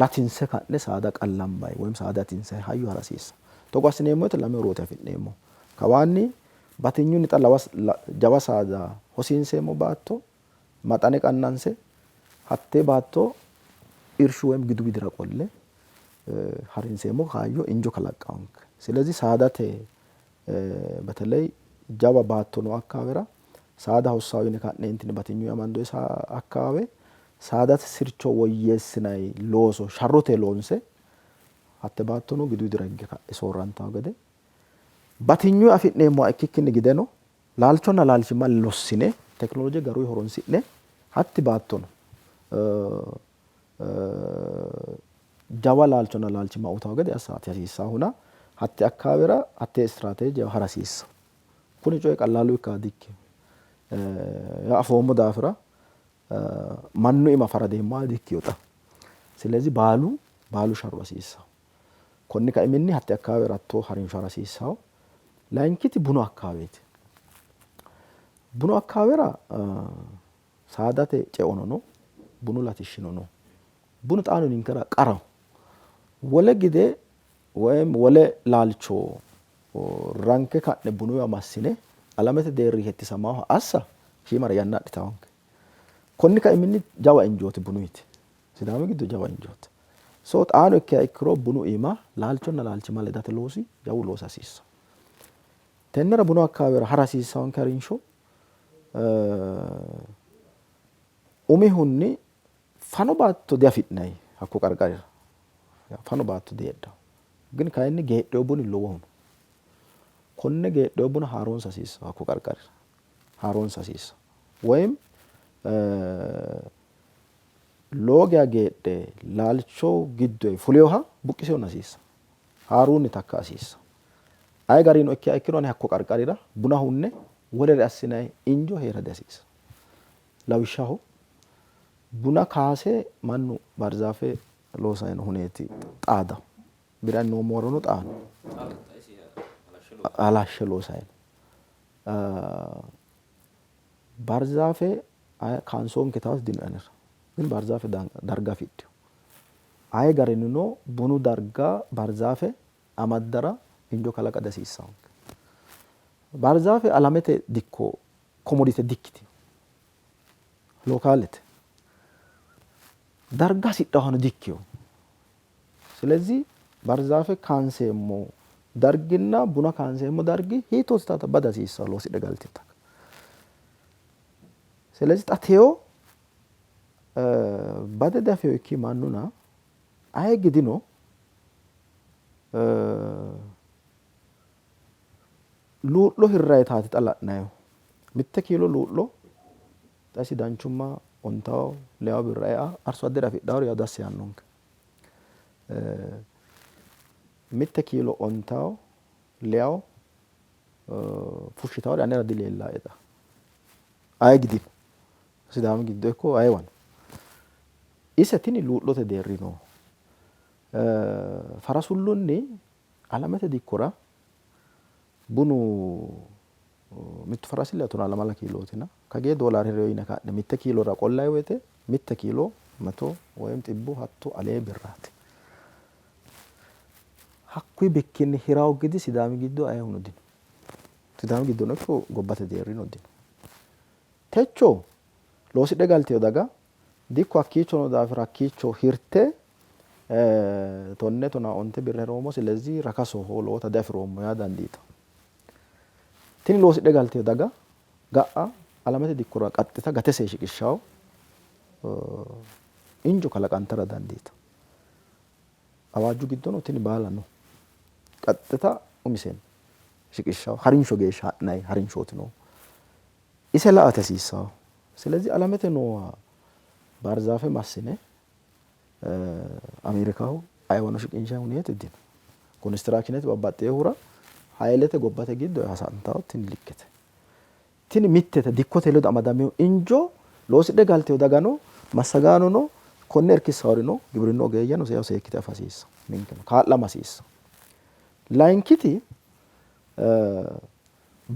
latinse ka'ne saada qallambayi ወይም saada atinsayi hayyo hara hasiissawo. Togo assineemmo woyte lame horooti afi'neemmo. Kawaanni batinyunni xa jawa saada hosiinseemmo baatto maxane qannanse hattee baatto irshu ወይም gidu widira qolle harinseemmo kaayyo injo kalaqqawonke. ስለዚህ saadate በተለይ jawa baatto noo akkaawera saada hossawo yine ka'neentinni batinyu amandoyi akkawaawe saadate sircho woyyeessinayi looso sharrote loonse hatte baattono gidu widira higge ka'e soorrantawo gede batinyu afi'neemmoha ikkikkinni gideno laalchonna laalchimma lossine tekinoloje garuyi horonsi'ne hatti baattono jawa laalchonna laalchimma uyitawo gede assaati hasiissahuna hatte akkaawera hatte istiraateeje hara hasiissawo. Kuni coyi qallaalu ikkaa dikkino. Afoommo daafira mannu iima faradeemmoha dikkino xa. ስለዚህ baalu baalu sharro hasiissawo. Konni kaiminni hatte akkaawera hattoo harinsho hara hasiissawo. Layinkiti bunu akkaaweeti. Bunu akkaawera saadate ceono no, bunu latishshino no. Bunu xaano ninkera qaraho. Wole gide ወይም wole laalcho ranke ka'ne bunuwa massine alamete deerri hettisamaha assa shiimare yanna adhitawonke. Konni kaiminni jawa injooti bunuyiti. Sidaami giddo jawa injooti. So xaano ikkiha ikkiro bunu iima laalchonna laalchimma ledate loosi jawu loosa hasiissawo. Tennera bunu akkaawera hara hasiissawonke harinsho umihunni fano baatto diafi'nayi hakko qarqarira. Fano baatto diheedhawo. ግን kayinni geedhewo buni lowohu no. Konne geedhewo buna haaroonsa hasiissawo hakko qarqarira. Haaroonsa hasiissawo. ወይም lowo geya geedhe laalcho giddoyi fuleyoha buqqisehunna hasiissawo. Haaruunni takka hasiissawo. Aye garino ikkiha ikkiro ane hakko qarqarira buna hunne Wolere assinay injo heera dihasiisa. Lawishshaho buna kaase mannu barzaafe loosayi no huneeti xaadaho. Biranni noommo warono xaano halashshe loosayi no. Barzaafe kaansoonke taas dino anera. ግን barzaafe darga afidhino. Aye garinnino bunu darga barzaafe amaddara injo kalaqa dihasiissanonke. Barzaafe alamete dikko komodite dikkitino. Lokaalete. Darga hasidhawano dikkino. ስለዚህ barzaafe kaanseemmo darginna buna kaanseemmo dargi hiittooti bada hasiissanno loosidhe galtino. ስለዚህ xa teyo bade diafewo mannuna aye gidino luu'lo hirrayitaati xa la'nayihu. Mitte kiilo luu'lo xa isi danchumma ontawo leyawo birra ea arso addere afidhawori yawo dassi yaannonke. Mitte kiilo ontawo leyawo fushshitawori anera dileellaae xa. Aye gidino Sidaami giddo ikko ayeewano. Ise tini luu'lote deerri no. Farasullunni alamete dikkora bunu mittu farasi tonaa lamala kiilootina kagee doolaare hireyo yine ka'ne mitte kiilora qollayi woyte mitte kiilo መቶ ወይም xibbu hatto alee birraati. Hakkuyi bikkinni hirawo gidi Sidaami giddo ayeehuno dino. Sidaami giddono ikko gobbate deerrino dino. Techo loosidhe galteyo daga dikko hakkiicho noo daafira hakkiicho hirte tonne tonaa onte birra hiroommo ስለዚህ rakasoho lowota diafiroommo yaa dandiitawo. Tini loosidhe galteyo daga ga'a alamete dikkora qaxxita gatese shiqishshawo injo kalaqantara dandiitawo. Awaajju giddono tini baala no. Qaxxita umisenni shiqishshawo harinsho geeshsha ha'nayi harinshooti noohu. Ise la"ate hasiissawo. ስለዚህ alamete nooha baarzaafe massine Ameerikaho ayeewano shiqinshayi huneeti dino. Konistiraakishinete babbaxxeehura hayilete gobbate giddo hasantawo tini likkete. Tini mittete dikkote ledo amadamino injo loosidhe galteyo dagano massagaanono konne irkissaworino giwirinnu ogeeyyeno seekkite afa hasiissawo. Ninkeno kaa'lama hasiissawo. Layinkiti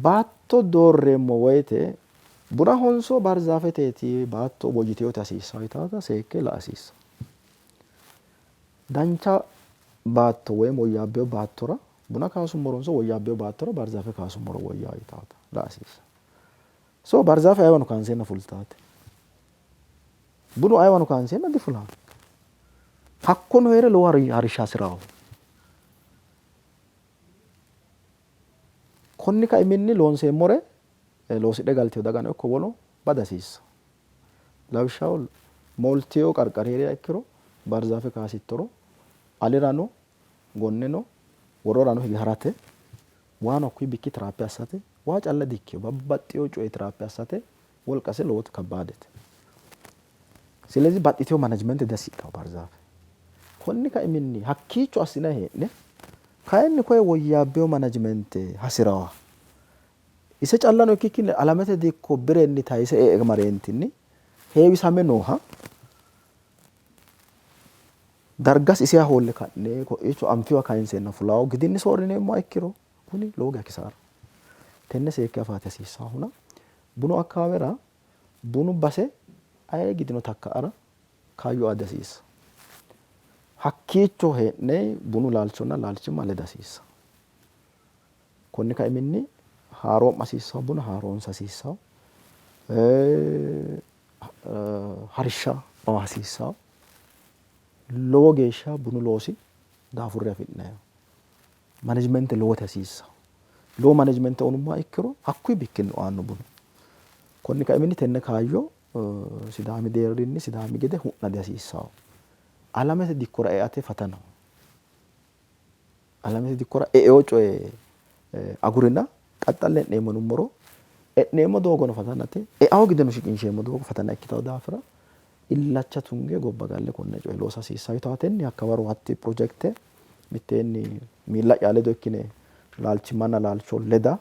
baatto doorreemmo woyte bunahonso barzaafeteeti baatto woyyiteyooti hasiissawo yitaata seekke la'a hasiissawo. Dancha baatto woyim woyyaabbeyo baattora buna kaasummoronso woyyaabbeyo baattora barzaafe kaasummoro woyyawo yitaata la'a hasiissawo. So barzaafe ayeewano kaanseenna fultaate. Bunu ayeewano kaanseenna difulawo. Hakkono heere lowo harishsha hasirawo. Konni kaiminni loonseemmore loosidhe galteyo dagano ikko wolu bada hasiissawo. Lawishshaho moolteyo qarqari heeriha ikkiro barzaafe kaasittoro alirano gonneno wororano hige harate waano hakkuyi bikki tiraappe assate waa calla dikkino babbaxxeyo coye tiraappe assate wolqase lowoti kabbaadete. ስለዚህ baxxiteyo management dihasidhawo barzaafe. Konni kaiminni hakkiicho assinayi hee'ne kayinni koye woyyaabbeyo management hasirawa. Ise callano ikkikkinni alamete dikko birenni tayise e''e mareentinni heewisame nooha dargasi isiha hoolle ka'ne ko'iicho anfiwa kayinseenna fulawo gidinni soorrineemmoha ikkiro kuni lowo geya kisaaraho. Tenne seekke afaati hasiissaahuna bunu akkawaawera bunu base aye gidino takka'ara kaayyo aa dihasiissawo. Hakkiicho hee'ne bunu laalchonna laalchimma leda hasiissawo. Konni kaiminni haaroo'ma hasiissawo buna haaroonsa hasiissawo. Harishsha aa hasiissawo. Lowo geeshsha bunu loosi daafurre afi'nayiho. Managemente lowote hasiissawo. Lowo managemente uynummoha ikkiro hakkuyi bikkinni aanno bunu. Konni kaiminni tenne kaayyo Sidaami deerrinni Sidaami gede hu'na dihasiissawo. Alamete dikkora eate fatanaho. Alamete dikkora e'eyo coye agurina qaxxalle e'neemmo yinummoro e'neemmo doogono fatanate eawo gedeno shiqinsheemmo doogo fatana ikkitawo daafira illacha tunge gobba galle konne coye loosa hasiissawo yitaatenni hakka waro hatti pirojekte mitteenni miilla'ya ledo ikkine laalchimmanna laalcho leda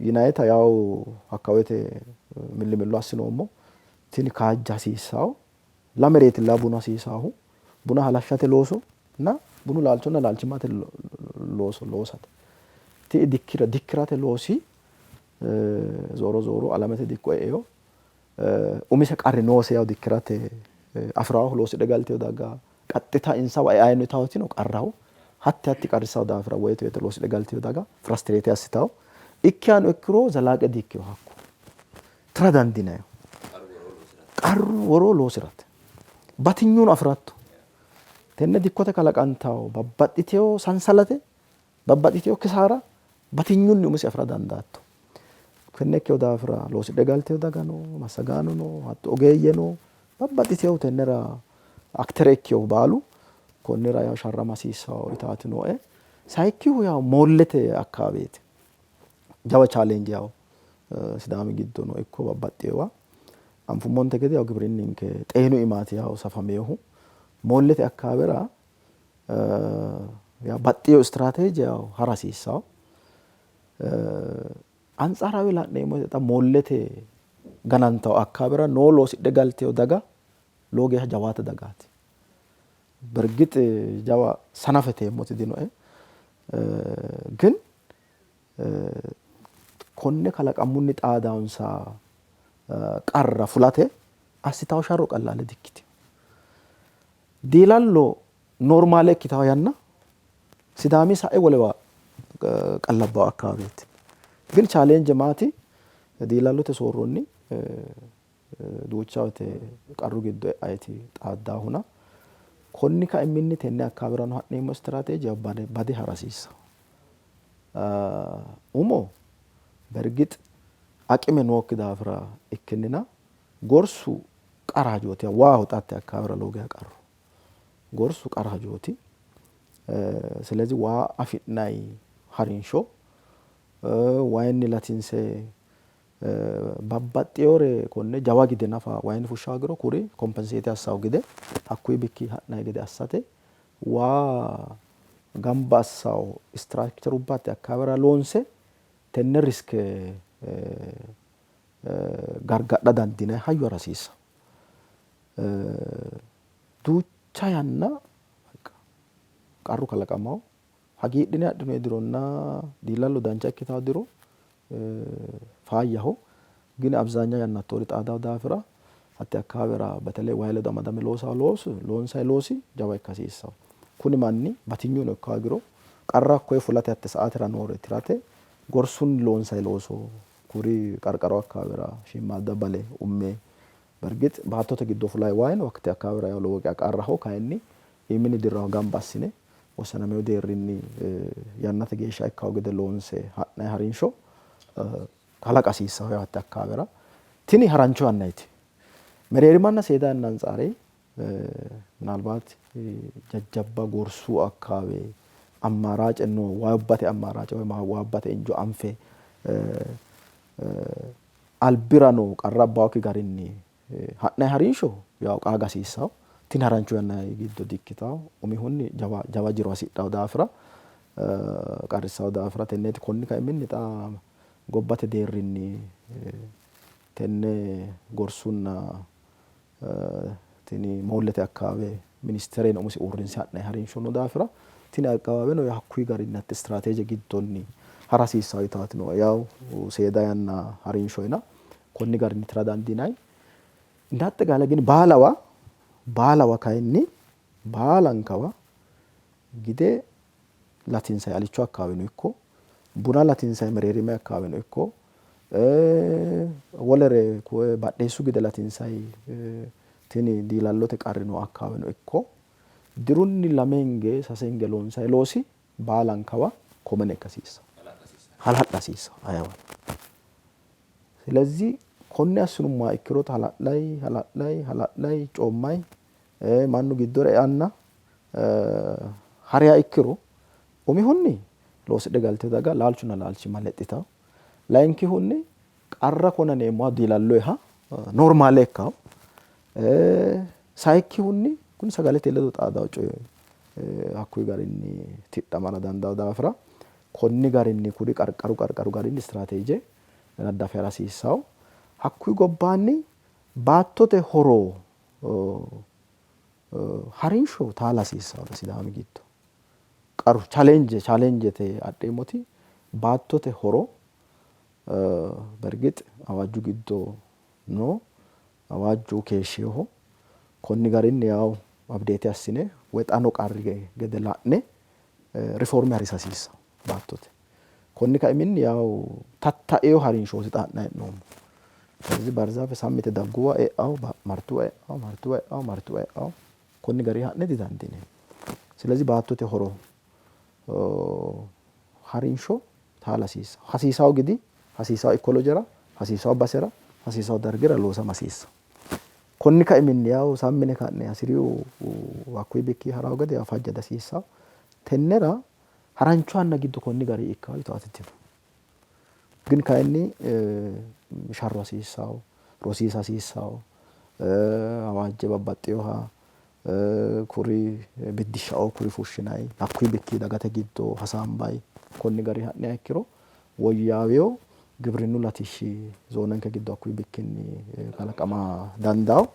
yinayita yaw hakka woyte millimillo assinoommo. Tini kaajja hasiissawo. Lamereetilla bunu hasiisaahu. Buna halashshate looso na bunu laalchonna laalchimmate looso loosate. Ti'i dikkira dikkirate loosi zooro zooro alamete dikko e'eyo umise qarri noose yaw dikkirate afiraho loosidhe galteyo daga qaxxita insawa e'ayino yitawotino qarraho. Hatti hatti qarrissawo daafira woyte woyte loosidhe galteyo daga frustrate assitawo. Ikkihano ikkiro zalaaqe dikkino hakku. Tira dandiinayiho. Qarru woroo loosirate. Batinyuno afiratto. Tenne dikkote kalaqantawo babbaxxiteyo sansalate, babbaxxiteyo kisaara batinyunni umisi afira dandaatto. Tenne ikkeyo daafira loosidhe galteyo daga no, massagaano no, hatto ogeeyye no, babbaxxiteyo tennera aktere ikkeyohu baalu konnira yaw sharrama hasiissawo yitaati nooe. Sayikkihu yaw moollete akkawaaweeti. Jawa challenge yaw Sidaami giddono ikko babbaxxeyowa anfummonte gede yaw gibirinninke xeenu iimaati yaw safaminohu. Moollete akkawaawera yaw baxxeyo istiraateeje yaw hara hasiissawo. Antsarawe la'neemmo woyte xa moollete ganantawo akkawaawera noo loosidhe galteyo daga lowo geeshsha jawaata dagaati. Bergix jawa sanafete yeemmoti dinoe ግን konne kalaqamunni xaadaonsa qarra fulate assitawo sharro qallaale dikkitino. Diilallo normaale ikkitawo yanna Sidaami sa'e wolewa qallabbawo akkawaaweeti. ግን challenge maati? Diilallote soorronni duucha woyte qarru giddo e'ayti xaaddaahuna konni kaiminni tenne akkaawirano ha'neemmo istiraateeje bade hara hasiissanno. Umo bergix aqime nookki daafira ikkinnina gorsu qara hajooti. Waaho xa hatte akkaawira lowo geya qarru. Gorsu qara hajooti. Silezi waa afi'nayi harinsho wayinni latinse babbaxxewore konne jawa gide nafa wayinni fushsha hoogiro kuri kompenseete assawo gede hakkuyi bikki ha'nayi gede assate waa gamba assawo istiraakcherubba hatte akkaawera loonse tenne riske gargadha dandiinayi hayyo hara hasiissanno. Duucha yanna qarru kalaqamawo hagiidhine adhinoyi dironna diilallo dancha ikkitawo diro faayyaho. Gini abzaanya yanna hattoori xaadawo daafira hatte akkawaawera beteley wayi ledo amadame loosawo loosu loonsayi loosi jawa ikka hasiissawo. Kuni manni batinyuno ikka hoogiro qarra hakkoye fulate hatte sa'aatera noore tirate gorsunni loonsayi looso kuri qarqaru akkawaawera shiimmaadda bale umme bergix baattote giddo fulayi wayi no hatte akkawaawera yawo lowo geya qarraho kayinni iiminni dirraho gamba assine wossanamino deerrinni yannate geeshsha ikkawo gede loonse ha'nayi harinsho kalaqa hasiissanno yaate akkawaawera. Tini harancho yannayti. Mereerimanna seeda yanna antsare minaalbaat jajjabba gorsu akkawaawe ammaaraace noo waabbate ammaaraace woy waabbate injo anfe albira noo qarra abbawokki garinni ha'nayi harinsho yawo qaaga hasiissawo. Tini harancho yanna giddo dikkitawo. Umihunni jawa jawa jiro hasidhawo daafira qarrissawo daafira tenneeti. Konni kaiminni xa gobbate deerrinni tenne gorsunna tini moollete akkawaawe ministereno umisi uurrinse ha'nayi harinsho noo daafira tini akkawaaweno hakkuyi garinni hatte istiraateeje giddonni hara hasiissawo yitaati nooe. Yawu seeda yanna harinshoyina konni garinni tira dandiinayi. Inda axeqaale ግን baalawa baalawa kayinni baalankawa gide latinsay alicho akkawaaweno ikko buna latinsay mereerime akkawaaweno ikko wolere badheessu gide latinsay tini diilallote qarri noo akkawaaweno ikko dirunni lame hinge sase hinge loonsay loosi baalankawa komene ikka hasiissanno. Hala'la hasiissanno ayeewano. Silezih konne assinummoha ikkiro hala'lay hala'lay hala'lay coommay mannu giddora eanna hariha ikkiro umihunni loosidhe galtino daga laalchunna laalchimma lexxitawo. Layinkihunni qarra konaneemmoha diilalloyiha normaale ikkawo. Sayikkihunni kuni sagalete ledo xaadawo coyi hakkuyi garinni tidhamara dandawo daafira Konni garinni kuri qarqaru qarqaru garinni istiraateeje naddafe hara hasiissawo. Hakkuyi gobbaanni baattote horo harinsho taala hasiissawo Sidaami giddo. Qaru challenge challengete adheemmoti baattote horo bergix awajju giddo no, awajju keeshsheeho. Konni garinni yaw update assine woy xa no qarri gede la'ne riforme harisa hasiissawo baattote. Konni kaiminni yaw tattaeyo harinshooti xa ha'nayi hee'noommo. ስለዚህ barzaafe sammite dagguwa e'awo, martuwa e'awo, martuwa e'awo, martuwa e'awo, konni gari ha'ne didandiineemmo. ስለዚህ baattote horo harinsho taala hasiissawo. Hasiisawo gidi, hasiisawo ikkolojera, hasiisawo basera, hasiisawo dargira loosama hasiissawo. Konni kaiminni yaw sammine ka'ne hasirihu hakkuyi bikki harawo gede yaw fajja dihasiissawo. Tennera harancho yanna giddo konni gari ikkawo yitaati dino. ግን kayinni sharro hasiissawo, rosiisa hasiissawo, awaajje babbaxxeyoha kuri biddishshao kuri fushshinayi hakkuyi bikki dagate giddo hasaambayi konni gari ha'niha ikkiro woyyaaweyo gibrinnu latishshi zoonenke giddo hakkuyi bikkinni kalaqama dandawo.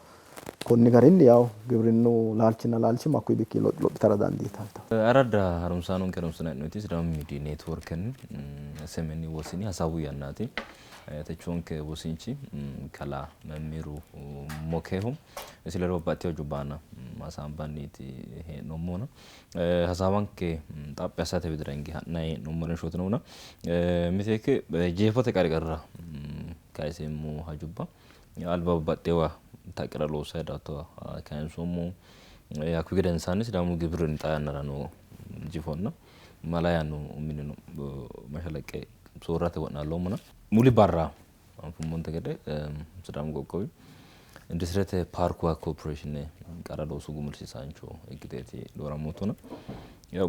Konni garinni yaw gibrinnu laalchinna laalchimma hakkuyi bikki lophitara dandiitanno. Aradda harunsaanonke harunsinanni Sidaamu Miidiyi Neetworkenni SMN wosini hasaawu yannaati. Techoonke wosinchi kalaa Memmiru Mokehu isi ledo babbaxxitewo hajubba aana hasaambanniiti hee'noommohuna hasaawanke xaphi assate widira hinge ha'nayi hee'noommo harinshooti noona miteekke jeefote qarqarira kayiseemmo hajubba alba babbaxxewa taqira loossayi daattoha kayinsoommo. Hakkuyi gedensaanni Sidaamu gibrinni xaa yannara noo jifonna mala yaanno uminnino mashalaqqe soorrate wo'naalloommona. Muli barra anfummonte gede Sidaamu qoqqowi industirete paarkuwa korporeeshine qara loosu gumulsiisaancho ikkiteeti dooramootona.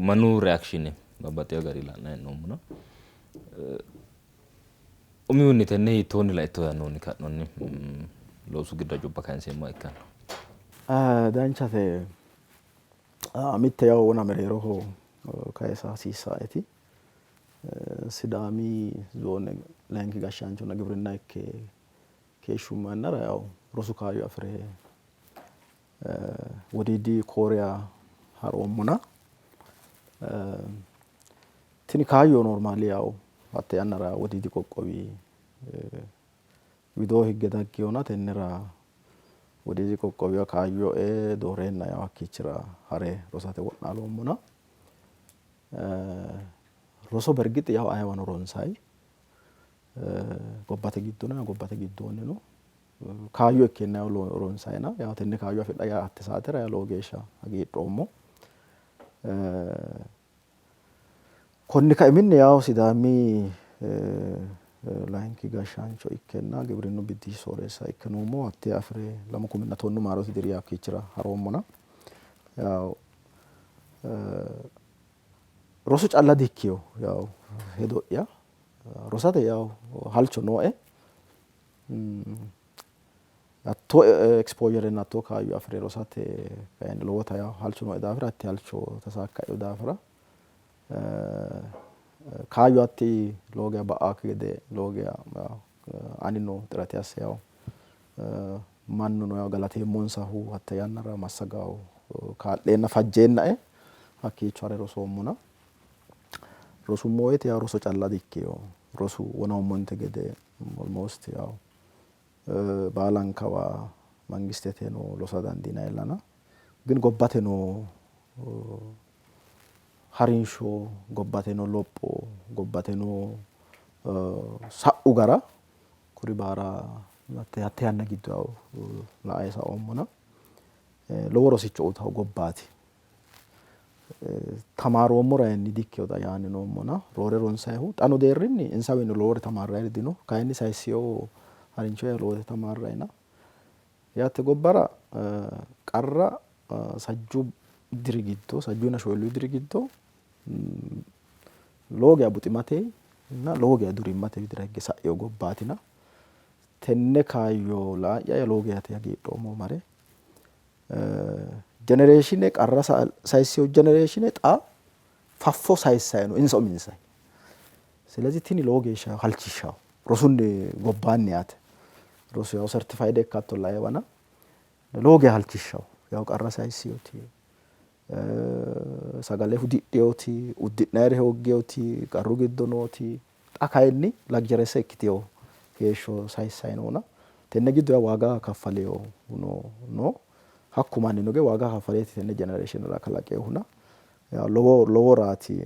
Mannu reaction babbaxxewo gari la'nayi hee'noommona. Umihunni tenne hiittoonni laitto yaannohunni ka'noonni loosu giddo hajubba kayinseemmoha ikkanno. Danchate. Mitte yawo wona mereeroho kayisa hasiissaeti. Sidaami zoone layinki gashshaanchonna gibrinna ikke keeshshummo yannara yawo rosu kaayyo afi're Wodiidi Kooriya ha'roommona. Tini kaayyo normally yawo hatte yannara Wodiidi qoqqowi widoo higge daggeyona tennera Wodiidi qoqqowiwa kaayyo ee dooreenna yawo hakkiichira hare rosate wo'naaloommona. Roso bergix yawo ayeewano ronsayi gobbate giddono gobbate giddoonnino kaayyo ikkeenna yawo ronsayina yawo tenne kaayyo afidha yaa hatte saatera yawo lowo geeshsha hagiidhoommo. Konni kaiminni yawo Sidaami layinki gashshaancho ikkenna gibrinnu biddishshi sooreessa ikke noommo. Hatte afire 2010 maarote diri hakkiichira haroommona. Yawo rosu calla dikkino yawo hedo'ya rosate yawo halcho nooe. Hattoo exposure hattoo kaayyo afire rosate kayinni lowota yawo halcho nooe daafira hatti halcho tasaakkaeyo daafira kaayyo hatti lowo geya ba'akki gede lowo geya anino xirate asse yawo mannuno yawo galateemmonsahu hatte yannara massagawo kaa'leenna fajjeennae hakkiicho hare rosoommona. Rosummo woyte yawo roso calla dikkino, rosu wonoommonte gede almost yawo baalankawa mangisteteno losa dandiinayillana ግን gobbate noo harinsho, gobbate noo lopho, gobbate noo sa'u gara kuri baara hatte yanna giddo yawo lae saoommona lowo rosicho uyitawo gobbaati. Tamaaroommora yaanni dikkino xa yaanni noommona roore ronsayihu xa no deerrinni insawiinni lowore tamaarrayiri dino, kayinni sayisseyo harinsho lowore tamaarrayina. Yatte gobbara qarra sajju diri giddo sajjunna shoolu diri giddo lowo geya buximate na lowo geya durimmate widira higge sa'eyo gobbaatina tenne kaayyo laa'ya lowo geya hagiidhoommo mare. Jenereeshine qarra sayisseyo jenereeshine xa faffo sayissayi no insa uminsayi. ስለዚህ tini lowo geeshsha halchishshawo rosunni gobbaanni yaate. Rosu yaw certified ikkattolla eewana lowo geeshsha halchishshawo. Yaw qarra sayissiyoti sagale hudidheyoti uddi'nayire hooggeyoti qarru giddo nooti xa kayinni luxurious ikkiteyo heeshsho sayissayi noona tenne giddo yaa waaga kaffaleyo no hakku mannino ge waaga kaffaleeti tenne generationera kalaqeyohuna lowo loworaati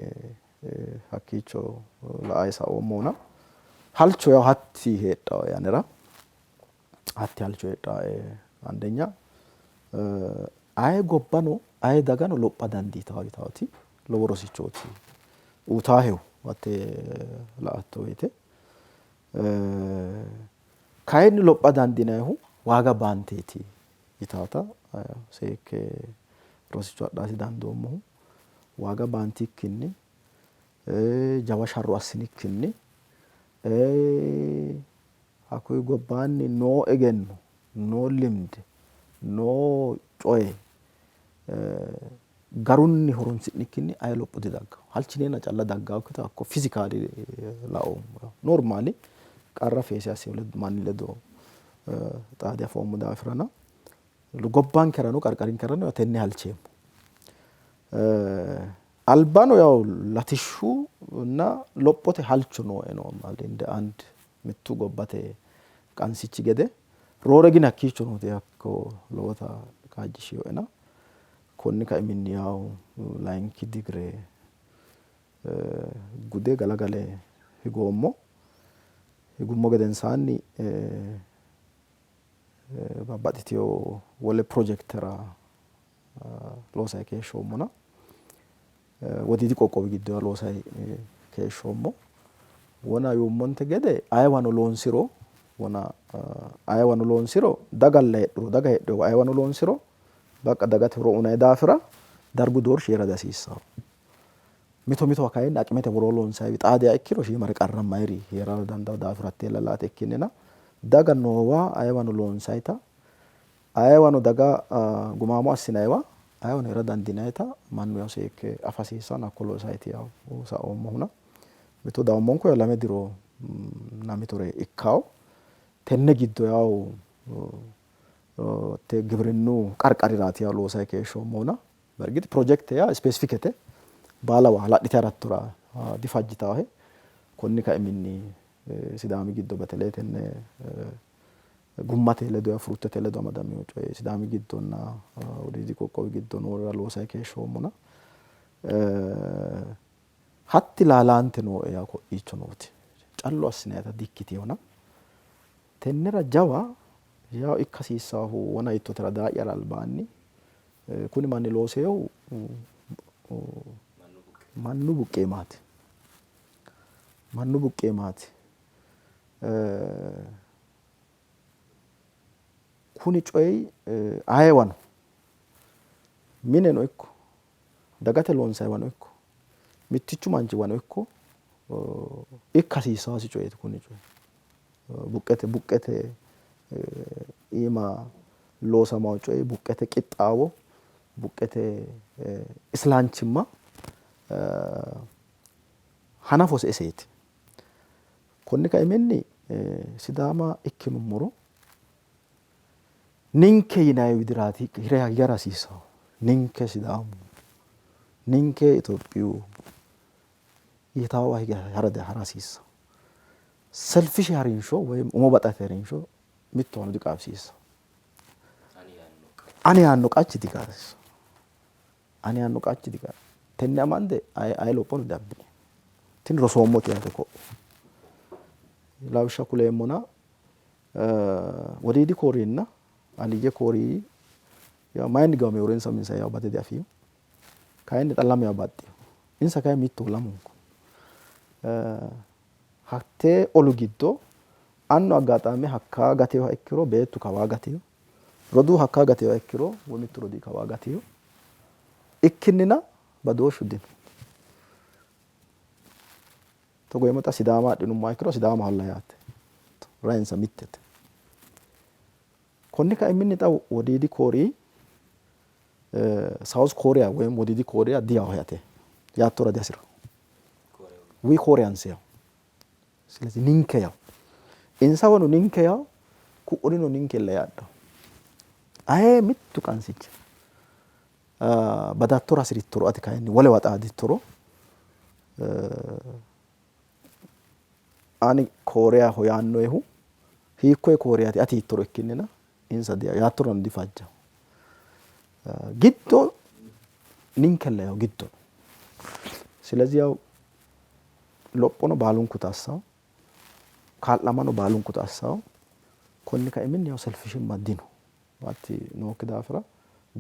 hakkiicho la"ayi saoommohuna halcho yaw hatti heedhawoe anera hatti halcho heedhawoe አንደኛ aye gobbano aye dagano lopha dandiitawo yitaawoti lowo rosichooti uutaahehu hatte la"atto woyte kayinni lopha dandiinayihu waaga baanteeti yitaata seekke rosicho adhasi dandoommohu waaga baantikkinni jawa sharro assinikkinni hakkuyi gobbaanni noo egenno noo limde noo coye garunni horonsi'nikkinni aye lopho didaggawo. Halchineenna calla daggawokkita hakko physically laoommo. Normally qarra face asseyo manni ledo xaade afoommo daafirana gobbankerano qarqarinkerano tenne halcheemmo. Albano yaw latishshu እና lophote halcho nooe normally እንደ አንድ mittu gobbate qansichi gede roore gine hakkiicho nooti hakko lowota kaajjishinoena konni kaiminni yaw layinki digire gude galagale higoommo. Higummo gedensaanni babbaxxiteyo wole pirojekitera loosayi keeshshoommona wodiidi qoqqowi giddo loosayi keeshshoommo. Wona yuummonte gede ayeewano loonsiro wona ayeewano loonsiro dagalla heedhuro daga heedhewa ayeewano loonsiro bakka dagate horo unayi daafira dargu doorshi heera dihasiissawo. Mito mitowa kayinni aqimete woroo loonsayiwi xaadiha ikkiro shiimare qarrammayiri heerara dandawo daafira hattee laate ikkinnina daga noowa ayeewano loonsayita ayeewano daga gumaamo assinayiwa ayeewano heera dandiinayita mannu yaw seekke afa hasiissanno hakko loosayiiti yaw saoommohuna mito dawummonku yaw lame diro na mitore ikkawo tenne giddo yaw te gibirinnu qarqariraati yaw loosayi keeshshoommohuna በእርግጥ ፕሮጀክት ያ specific ete baalawa hala'lite harattora difajjitaahe konni kaiminni Sidaami giddo በተለይ tenne gummate ledo fruitete ledo amadamino coye Sidaami giddonna Wodiidi qoqqowi giddo noorira loosayi keeshshoommona hatti laalaante nooe yaw ko'iicho nooti callu assinayita dikkiteyona tennera jawa yaw ikka hasiissaahu wona hiittotera daa'yara albaanni kuni manni looseehu mannu buqqee maati mannu buqqee maati kuni coyi ayeewano mineno ikko dagate loonsayiwano ikko mittichu manchiwano ikko ikka hasiissaasi coyeeti kuni coyi buqqete buqqete iima loosamawo coyi buqqete qixxaawo buqqete islaanchimma hanafose iseeti. Konni kaiminni Sidaama ikkinummoro ninke yinayi widiraati higara hasiissawo. Ninke Sidaamu, ninke Itophiyu yitaawa hige hara hasiissawo. Selfish harinsho woyim umo baxate harinsho mittowano diqaafisiissawo. Ani yaanno qachi diqaafisiisawo. Ani yaanno qachi diqaafisiisawo. Tenne amande aye lophono diabbine. Tini rosoommote yaate ko'o. Lawishsha kuleemmona Wodiidi Kooriyinna Aliyye Kooriyi yaw mayinni giwameworo insa uminsa yaw bade diafino. Kayinni xa lamewa baxxino. Insa kayinni mittoho lamunku. Hattee olu giddo annu aggaxaame hakkaa gateyoha ikkiro beettu kawaa gateyo, roduu hakkaa gateyoha ikkiro woy mittu rodii kawaa gateyo ikkinnina badooshshu dino. Togo yeemmo xa Sidaama adhinummoha ikkiro Sidaamaholla yaate. Rainsa mittete. Konni kaiminni xa Wodiidi Kooriyi South Korea woyim Wodiidi Kooriya diyawo yaate yaattora dihasi'rawo. We Koreans yawo. ስለዚህ ninke yawo insawano ninke yawo ku'urino ninkella yaaddawo. Aye mittu qansichi badattora hasi'rittoro ati kayinni wolewa xaadittoro ani Kooriyaho yaannoehu hiikkoye Kooriyaati ati yittoro ikkinnina insa yaattorano difajjawo. Giddo ninkella yawo giddo. ስለዚህ ያው lophono baalunkuta assawo kaa'lamano baalunkuta assawo konni kaiminni yaw selfishimma dino hatti nookki daafira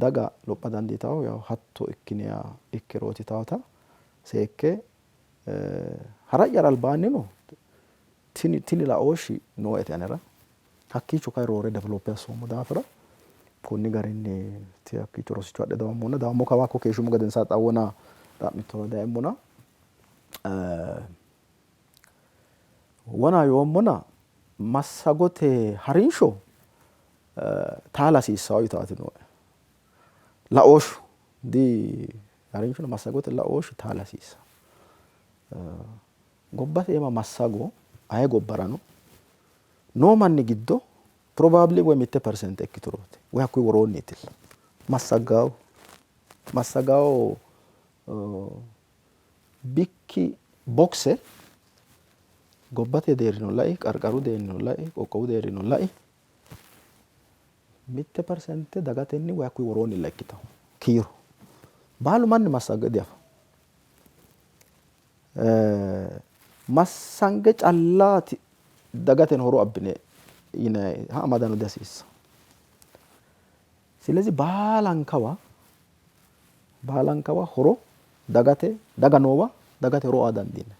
daga lopha dandiitawo yaw hatto ikkiniya ikkirooti tawota seekke hara'yara albaannino tini laooshshi nooete anera hakkiicho kayi roore develop assoommo daafira konni garinni hakkiicho rosicho adhe dawoommona dawommo kawa hakko keeshshummo gedensaanni xa wona xa'mittora dayemmona wona yoommona massagote harinsho taala hasiissawo yitaati nooe. Laooshshu di harinshono massagote laooshshu taala hasiissawo. Gobbate iima massago aye gobbarano noo manni giddo probably woy 1% ikkiturooti woy hakkuyi woroonniitilla. Massagawo massagawo bikki bokse gobbate deerrino lai, qarqaru deerrino lai, qoqqowu deerrino lai 1% dagatenni woy hakkuyi woroonnilla ikkitawo kiiro. Baalu manni massage diafa. Massange callaati dagaten horo abbine yinayiha amadano dihasiissawo. ስለዚህ baalankawa baalankawa horo dagate daga noowa dagate horo aa dandiinanni.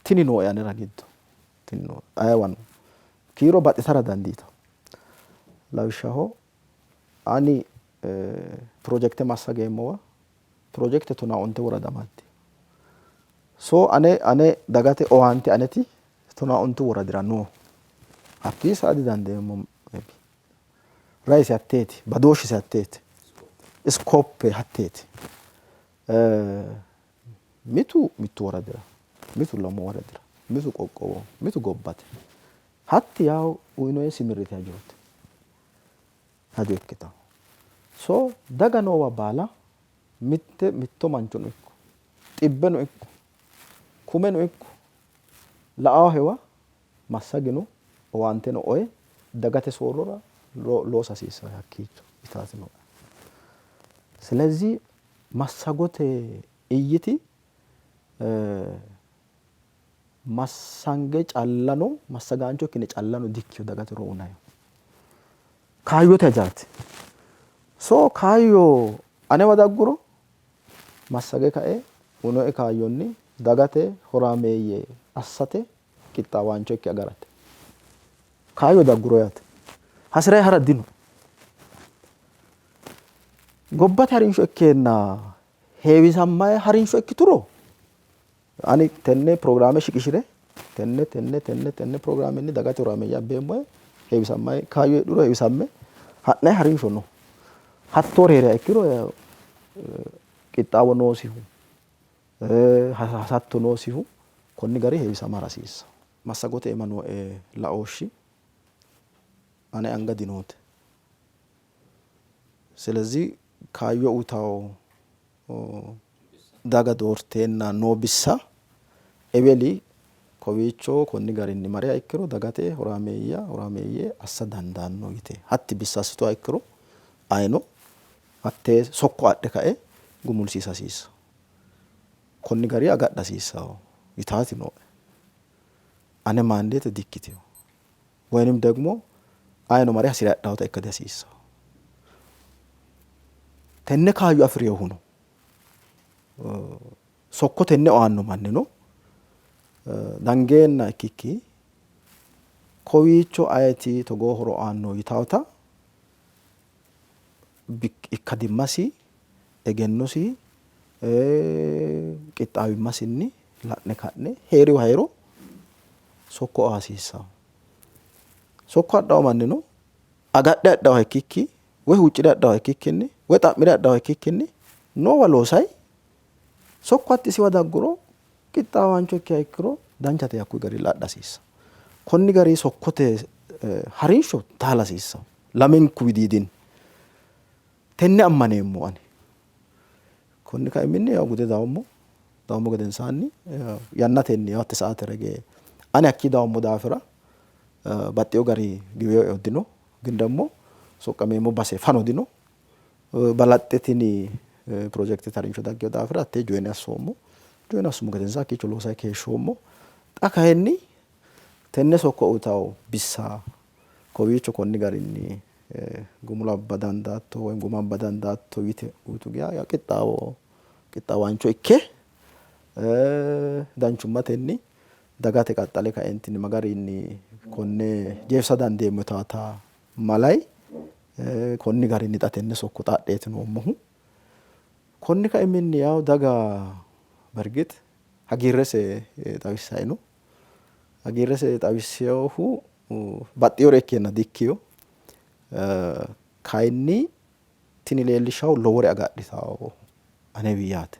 Tini nooe anera giddo tini nooe ayeewano kiiro baxxitara dandiitawo. Lawishshaho ani pirojekite massageemmowa pirojekite 15 worada amaddino. So ane ane dagate owaante aneti 15 woradira no. Hakkii saa didandeemmo. Raise hatteeti, badooshshise hatteeti, scope hatteeti. Mitu mittu woradira, mitu lamu woradira, mitu qoqqowoho, mitu gobbate. Hatti yawo uyinoyi simirrite hajooti hajo ikkitawo. So daga noowa baala mitte mitto manchono ikko xibbeno ikko kumeno ikko la'aahewa massagino owaanteno oye dagate soorrora loosa hasiissawo hakkiicho yitaati nooe. ስለዚህ massagote iyyiti massange callano massagaancho ikkine callano dikkiyo dagate horo unayihu. Kaayyote hajaati. So kaayyo anewa dagguro massage kae unoe kaayyonni dagate horaameeyye assate qixxaawaancho ikke agarate. Kaayyo dagguro yaate. Hasi'rayi hara dino. Gobbate harinsho ikkeenna heewisammayi harinsho ikkituro ani tenne pirogiraame shiqishire tenne tenne tenne tenne pirogiraamenni dagate horaameeyye abbeemmoe heewisammayi kaayyo heedhuro heewisamme ha'nayi harinsho no. Hattoori heeriha ikkiro qixxaawo noosihu hasatto noosihu konni gari heewisamara hasiissawo. Massagote iima nooe laooshshi ane anga dinoote. ስለዚህ kaayyo uyitawo daga doorteenna noo bissa eweli kowiicho konni garinni mariha ikkiro dagate horaameeyya horaameeyye assa dandaanno yite hatti bissa assituha ikkiro ayino hattee sokko adhe kae gumulsiisa hasiissawo. Konni gari agadha hasiissawo yitaati nooe. Ane mandate dikkitewo. ወይንም ደግሞ ayino mare hasire adhawota ikka dihasiissawo. Tenne kaayyo afi'rinohuno sokko tenne owaanno mannino dangeenna ikkikki kowiicho ayeeti togoo horo aanno yitawota ikkadimmasi egennosi qixxaawimmasinni la'ne ka'ne heeriwa heero sokko aa hasiissawo. Sokko adhawo mannino agadhe adhawoha ikkikki woy huuccire adhawoha ikkikkinni woy xa'mire adhawoha ikkikkinni noowa loosayi sokko hatti isiwa dagguro Qixxaawaancho ikkiha ikkiro danchate hakkuyi garinni adha hasiissanno. Konni gari sokkote harinsho taala hasiissanno lamenku widiidinni. Tenne ammaneemmo ani. Konni kaiminni yaw gude dawommo. Dawommo gedensaanni yannatenni hatte saate rege ani hakkii dawommo daafira baxxeewo gari giweewo dino. Gin ደግሞ soqqameemmo base fano dino. Balaxxe tini pirojekitete harinsho daggino daafira hattee join assoommo. Join assummo gedensaanni hakkiicho loosayi keeshshoommo. Xa kayinni tenne sokko uyitawo bissa kowiicho konni garinni gumulo abba dandaatto woyi guma abba dandaatto yite uyitu geya qixxaawo qixxaawaancho ikke danchummatenni dagate qaxxale kaentinni ma garinni konne jeefisa dandeemmo yitaata malay konni garinni xa tenne sokko xa adheeti noommohu. Konni kaiminni yaw daga bergix hagiirrese xawissayi no. Hagiirrese xawissinohu baxxinore ikkeenna dikkino. Kayinni tini leellishshahu lowore agadhitawo anewi yaate.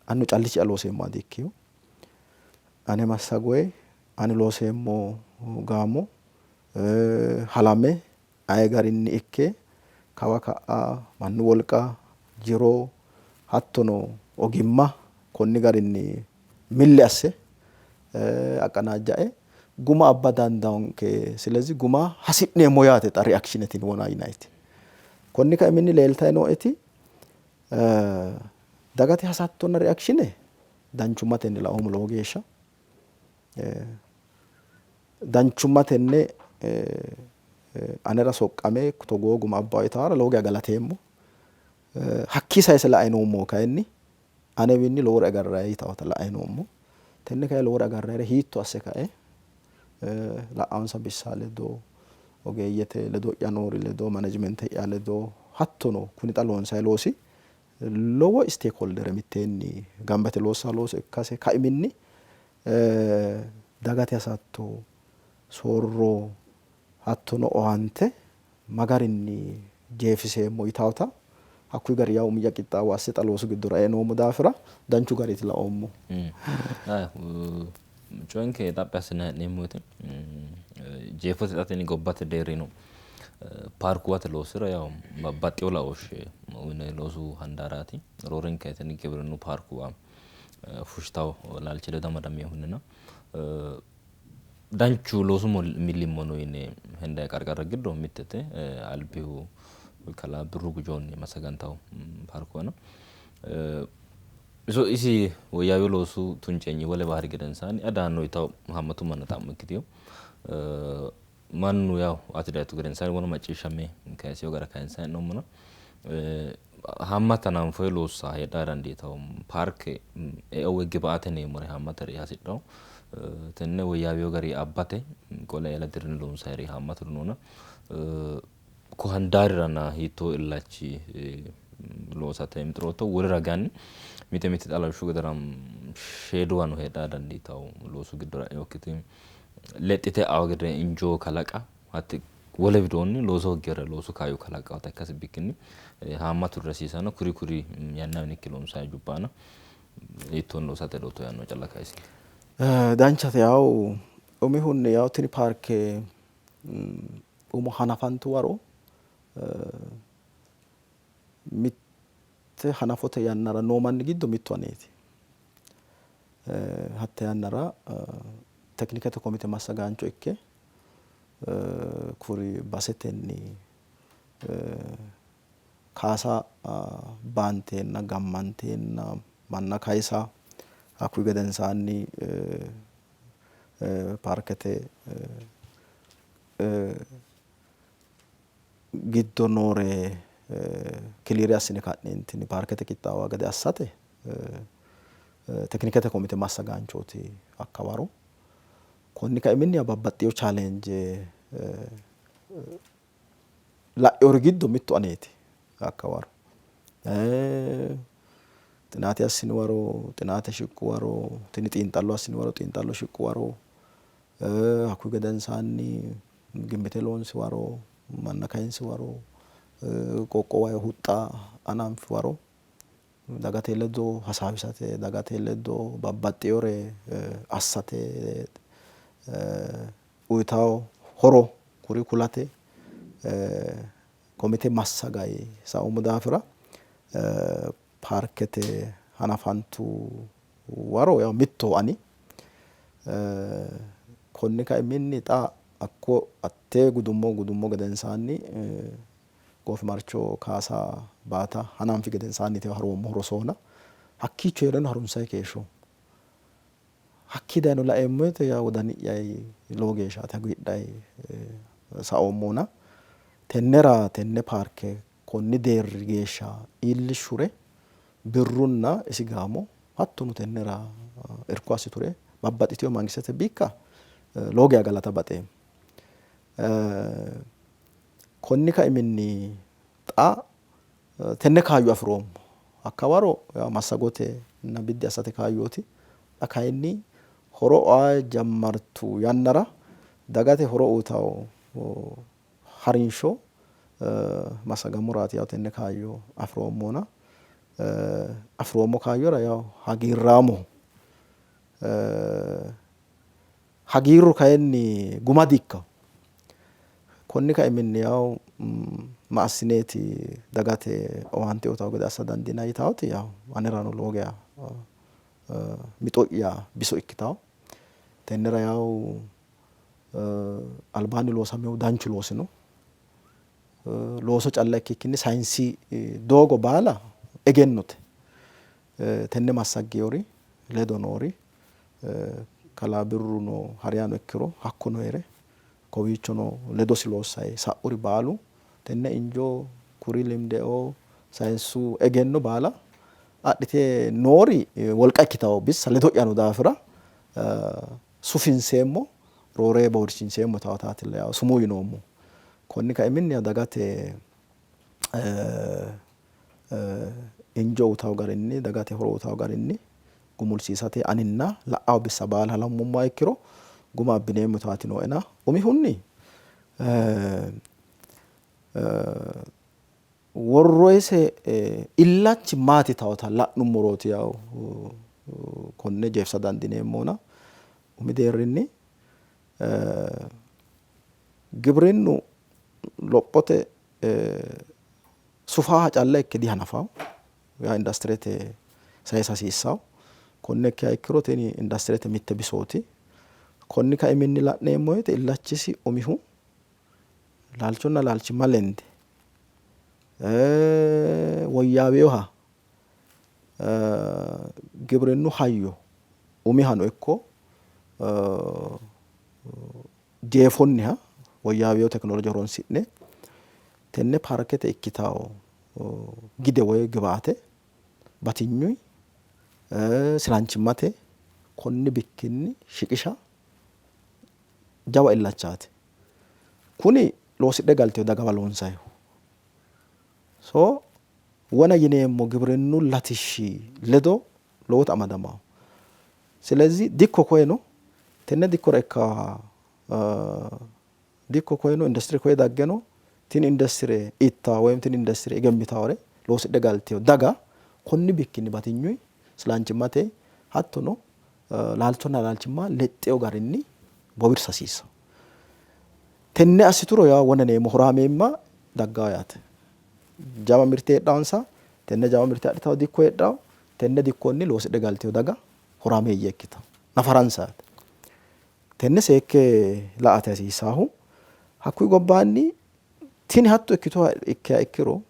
Annu callichi'ya looseemmoha dikkino. Ane massagoye ani looseemmo gaamo halame aye garinni ikke kawa ka'a mannu wolqa, jiro hattono ogimma konni garinni milli asse aqqanaajjae guma abba dandaanke. Silezi guma hasi'neemmo yaate xa reaction tini wona yinayiti. Konni kaiminni leeltayi nooeti dagate hasattonna reaction danchummatenni laoommo lowo geeshsha. Danchummatenni anera soqqame togoo guma abbae yitaara lowo geeshsha galateemmo. Hakkii sayise la''ayi noommohu kayinni anewiinni lowore agarrayi yitaata la''ayi noommo. Tenne kayi lowore agarrayire hiitto asse kae la'ansa bissa ledo, ogeeyyete ledo'ya noori ledo, manajimente'ya ledo hattono kuni xa loonsayi loosi lowo stakeholder mitteenni gamba yite loossanno looso ikkase kaiminni dagate hasatto, soorro hattono owaante ma garinni jeefiseemmo yitaata hakkuyi gari yawo umi'ya qixxaawo asse xa loosu giddora e''e noommo daafira danchu gariiti laoommohu. Coyenke xaphi assine ha'neemmo woyte jeefote xa tini gobbate deerrino paarkuwate loosira yawo babbaxxewo laooshshe uyinoyi loosu handaaraati. Roorenka tini giwirinnu paarkuwa fushshitawo laalchi ledo amadaminohunnina danchu loosu millimmo no yine hendayi qarqarra giddo mittete. Albihu kalaa Birru Gujoonni massagantawo paarkuwa no. Iso isi woyyaawino loosu tunceenyi wole bahari gedensaanni adaanno yitawo haammatu manna xa'mo ikkitino. Mannu yawo ati dayitto gedensaanni wona macciishshamme kayisino gara kayinsanni hee'noommona haammata hananfoyi loossa heedhara dandiitawo. Paarke eo woyi gibaate yineemmore haammatare hasidhawo. Tenne woyyaawino gari abbate qole eela dirine loonsayiri haammaturi noona ko handaarirana hiittoo illachi loosate mixirootto? Wole ragaanni mite mite xa lawishshu gedera sheeduwano heedhara dandiitawo loosu giddora e'inokkiti lexxite e'awo gede injoo kalaqa hatti wole widoonni looso hooggewore loosu kaayyo kalaqqawota ikkase bikkinni haammaturi rosiisano kuri kuri yanna uynikki loonsanni hajubba aana hiittoonni loosate hedootto yaannoha calla kayisinke. Danchate yawo umihunni yawo tini paarke umo hanafantu waro mitte hanafote yannara noo manni giddo mittu aneeti. Hatte yannara teknikete komite massagaancho ikke kuri basetenni kaasa baanteenna gammanteenna manna kayisa hakkuyi gedensaanni paarkete giddo noore kiliire assine ka'neentinni paarkete qixxaawa gede assate teknikete komite massagaanchooti hakkawaro. Konni kaiminni babbaxxino challenge la'inori giddo mittu aneeti hakkawaro. Xinaate assini waro, xinaate shiqqu waro, tini xiinxallo assini waro, xiinxallo shiqqu waro, hakkuyi gedensaanni gimbete loonsi waro, manna kayinsi waro, qoqqowaho huxxa hananfi waro. Dagate ledo hasaawisate, dagate ledo babbaxxewore assate, uyitawo horo kuri kulate komite massagayi saoommo daafira paarkete hanafantu waro yaw mittoho ani. Konni kaiminni xa hakko hattee gudummo gedensaanni goofimarcho kaasa baata hananfi gedensaanni haroommohu rosohona hakkiicho hee'reno harunsayi keeshshoommo. Hakkii dayino laeemmo woyte yaa wodani'ya lowo geeshshaati hagiidhayi saoommona tennera tenne paarke konni deerri geeshsha iillishshure Birrunna isi gaamo hattono tennera irko assiture babbaxxitino mangistete bikka lowo geya galata baxeemmo. Konni kaiminni xa tenne kaayyo afi'roommo. Hakkawaro massagotenna biddi assate kaayyooti. Xa kayinni horo aa jammartu yannara dagate horo uytawo harinsho massagammoraati yaw tenne kaayyo afi'roommona afi'roommo kaayyora yaw hagiirraamoho. Hagiirru kayinni guma di-ikkanno. Konni kaiminni yaw ma assineeti dagate owaante uytanno gede assa dandiinanni yitawoti yaw anerano lowo geya mixo'ya biso ikkitanno. Tennera yaw albaanni loosaminohu danchu loosi no. Looso calla ikkikkinni sayinsi doogo baala egennote. Tenne massaggewori ledo noori kalaa Birruno hariyano ikkiro hakkono hee're kowiichono ledosi loossayi sa'uri baalu tenne injo kuri limdeo sayinsu egenno baala adhite noori wolqa ikkitawo bissa ledo'ya no daafira sufinseemmo roore bowirsiinseemmo yitawotaattilla yawo sumuu yinoommo. Konni kaiminni dagate injo uytawo garinni dagate horo uytawo garinni gumulsiisate aninna la'awo bissa baala halammummoha ikkiro guma abbineemmo yitaati nooena umihunni worroyise illachi maati yitawota la'nummorooti yawo konne jeefisa dandiineemmona umi deerrinni gibrinnu lophote sufaaha calla ikke dihanafawo yaa industirete sayisa hasiissawo. Konne ikkiha ikkiro tini industirete mitte bisooti. Konni kaiminni la'neemmo woyte illachisi umihu laalchonna laalchimma lende woyyaawinoha gibrinnu hayyo umihano ikko jeefonniha woyyaawino tekinoloje horonsi'ne tenne paarkete ikkitawo gide woy giwaate batinyuy silanchimmate konni bikkinni shiqisha jawa illachaati. Kuni loosidhe galtino dagawa loonsayiho. So wona yineemmo gibrinnu latishshi ledo lowota amadamawo. Silezi dikko koyeno tenne dikkora ikka dikko koyeno industire koye daggeno tini industire itta woyim tini industire egemmitawore loosidhe galtino daga konni bikkinni batinyuy silanchimmate hattono laalchonna laalchimma lexxeyo garinni bowirsa hasiissanno. Tenne assituro yaa wona neemmo horaameemma daggawo yaate. Jawa mirte heedhawonsa, tenne jawa mirte adhitawo dikko heedhawo, tenne dikkonni loosidhe galtino daga horaameeyye ikkitawo nafaransa yaate. Tenne seekke la''ate hasiisaahu. Hakkuyi gobbaanni tini hatto ikkituha ikkiha ikkiro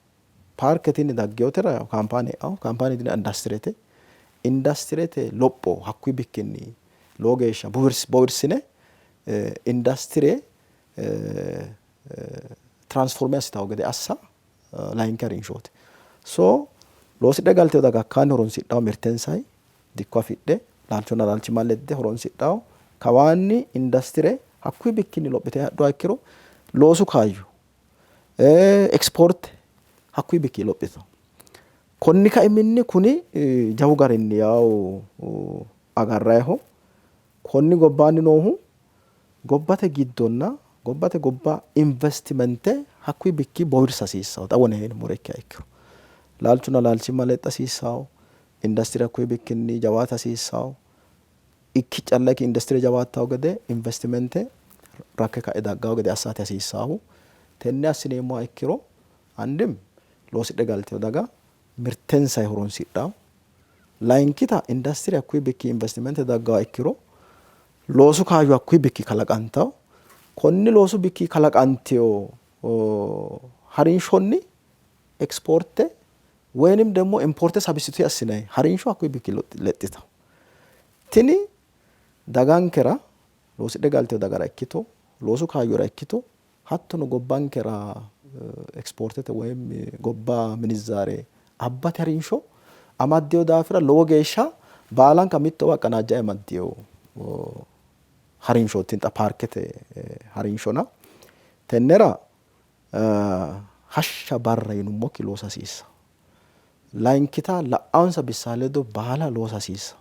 paarke tini dagginotera kaampaane e'awo, kaampaane tini indastirete, indastirete lopho hakkuyi bikkinni lowo geeshsha bowirsine indastire tiraansforme assitawo gede assa layinki harinshooti. So loosidhe galtino daga hakkaanni horonsidhawo mirtensayi dikko afidhe laalchonna laalchimma ledde horonsidhawo. Kawaanni indastire hakkuyi bikkinni lophite hadhuha ikkiro loosu kaayyo ekispoorte hakkuyi bikkinni lophitawo. Konni kaiminni kuni jawu garinni yawu agarrayiho. Konni gobbaanni noohu gobbate giddonna gobbate gobba investimente hakkuyi bikki bowirsa hasiissanno. Xa wone yinummoro ikkiha ikkiro. Laalchunna laalchimma lexxa hasiissawo. Indastire hakkuyi bikkinni jawaata hasiissawo. Ikki calla ikki indastire jawaattawo gede investimente rakke ka'e daggawo gede assate hasiissaahu. Tenne assineemmoha ikkiro andim loosidhe galtino daga mirtensayi horonsidhawo. Layinkita indastire hakkuyi bikki investimente daggawo ikkiro loosu kaayyo hakkuyi bikki kalaqantawo. Konni loosu bikki kalaqanteyo harinshonni ekspoorte woyinim ደግሞ importe substitute assinayi harinsho hakkuyi bikki lexxitawo. Tini dagankera loosidhe galtino dagara ikkito loosu kaayyora ikkito hattono gobbankera ekspoortete woyim gobba minizaare abbate harinsho amaddeyo daafira lowo geeshsha baalanka mittowa aqanaajjae amaddeyo harinshooti xa paarkete harinshona tennera hashsha barra yinummokki loosa hasiissa. Layinkita la'ansa bissa ledo baala loosa hasiissa.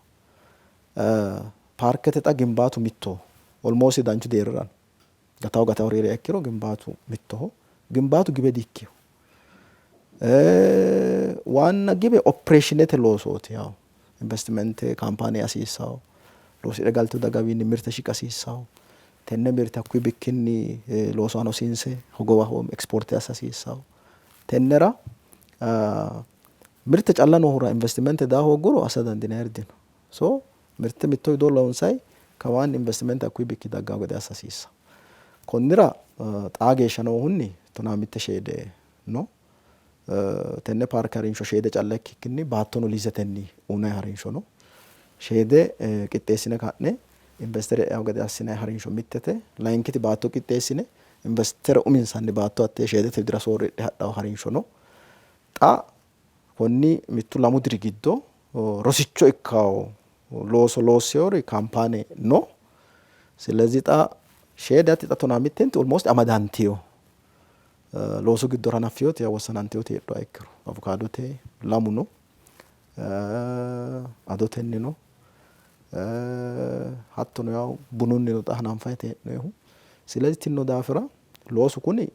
Paarkete xa gimbaatu mittoho almost danchu deerrira no. Gatawo gatawo heeriha ikkiro gimbaatu mittoho. Gimbaatu gibe dikkino. Waanna gibe opereeshinete loosooti yaw investimente kaampaane hasiissawo. Loosidhe galtino dagawiinni mirte shiqa hasiissawo. Tenne mirte hakkuyi bikkinni loosu aana hosiinse hogowaho ekspoorte assa hasiissawo. Tennera mirte calla noohura investimente daa hoogguro assa dandiinayiri dino. So mirte mitto widoo loonsayi kawaanni investimente hakkuyi bikki daggawo gede assa hasiissawo. Konnira xaa geeshsha noohunni 15 sheede no. Tenne paarke harinsho sheede calla ikkikkinni baattono liizetenni uyinayi harinsho no. Sheede qixxeessine ka'ne investere e'awo gede assinayi harinsho mittete. Layinkiti baatto qixxeessine investere uminsanni baatto hattee sheedete widira soorridhe hadhawo harinsho no. Xa konni mittu lamu diri giddo rosicho ikkawo looso loossewori kaampaane no. Silezi xa sheede hatti xa 15 almost amadantiyo loosu giddora hanaffiyoti wossanantiyoti heedhuha ikkiro avukaadote lamu no, adotenni no, hattono yaw bununnino xa hananfayite hee'noyihu. Silezi tinno daafira loosu kuni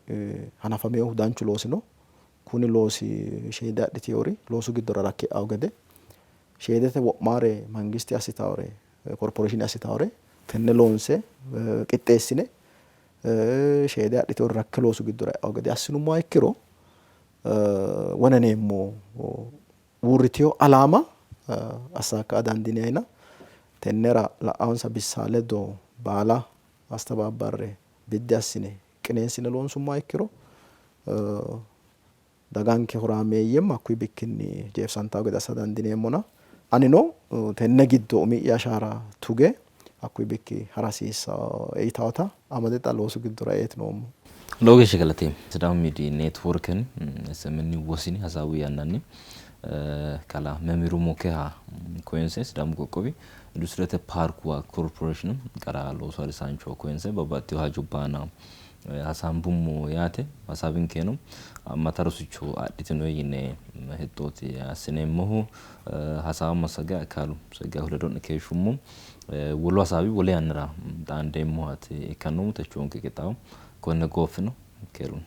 hanafaminohu danchu loosi no. Kuni loosi sheede adhitiyori loosu giddora rakke e'awo gede sheedete wo'maare mangiste assitawore korporeeshine assitawore tenne loonse qixxeessine sheede adhitewori rakke loosu giddora e'awo gede assinummoha ikkiro wonaneemmo uurriteyo alaama assaakka dandiinayina tennera la'awonsa bissa ledo baala astabaabbarre biddi assine qineessine loonsummoha ikkiro daganke horaameeyyemma hakkuyi bikkinni jeefisantawo gede assa dandiineemmona anino tenne giddo umi'ya ashaara tuge hakkuyi bikki hara hasiissawo yitawota amade xa loosu giddora eeti noommo. Lowo geeshsha galateemmo. Sidaamu Miidiyi Neetworken SMN wosini hasaawu yannanni kalaa Memiru Mokeha koyinse Sidaamu qoqqowi Industirete Paarkuwa Korporeeshine qara loosu harisaancho koyinse babbaxxitino hajubba aana hasaambummo yaate. Hasaawinkeno haammata rosicho adhitino yine hexxooti assineemmohu. Hasaawa massage Akaalu Tseggayehu ledo'ne keeshshummo. Wolu hasaawi wole yannara xaandeemmohaati ikkannohu. Techoonke qixxaawo konne gooffino. Keerunni.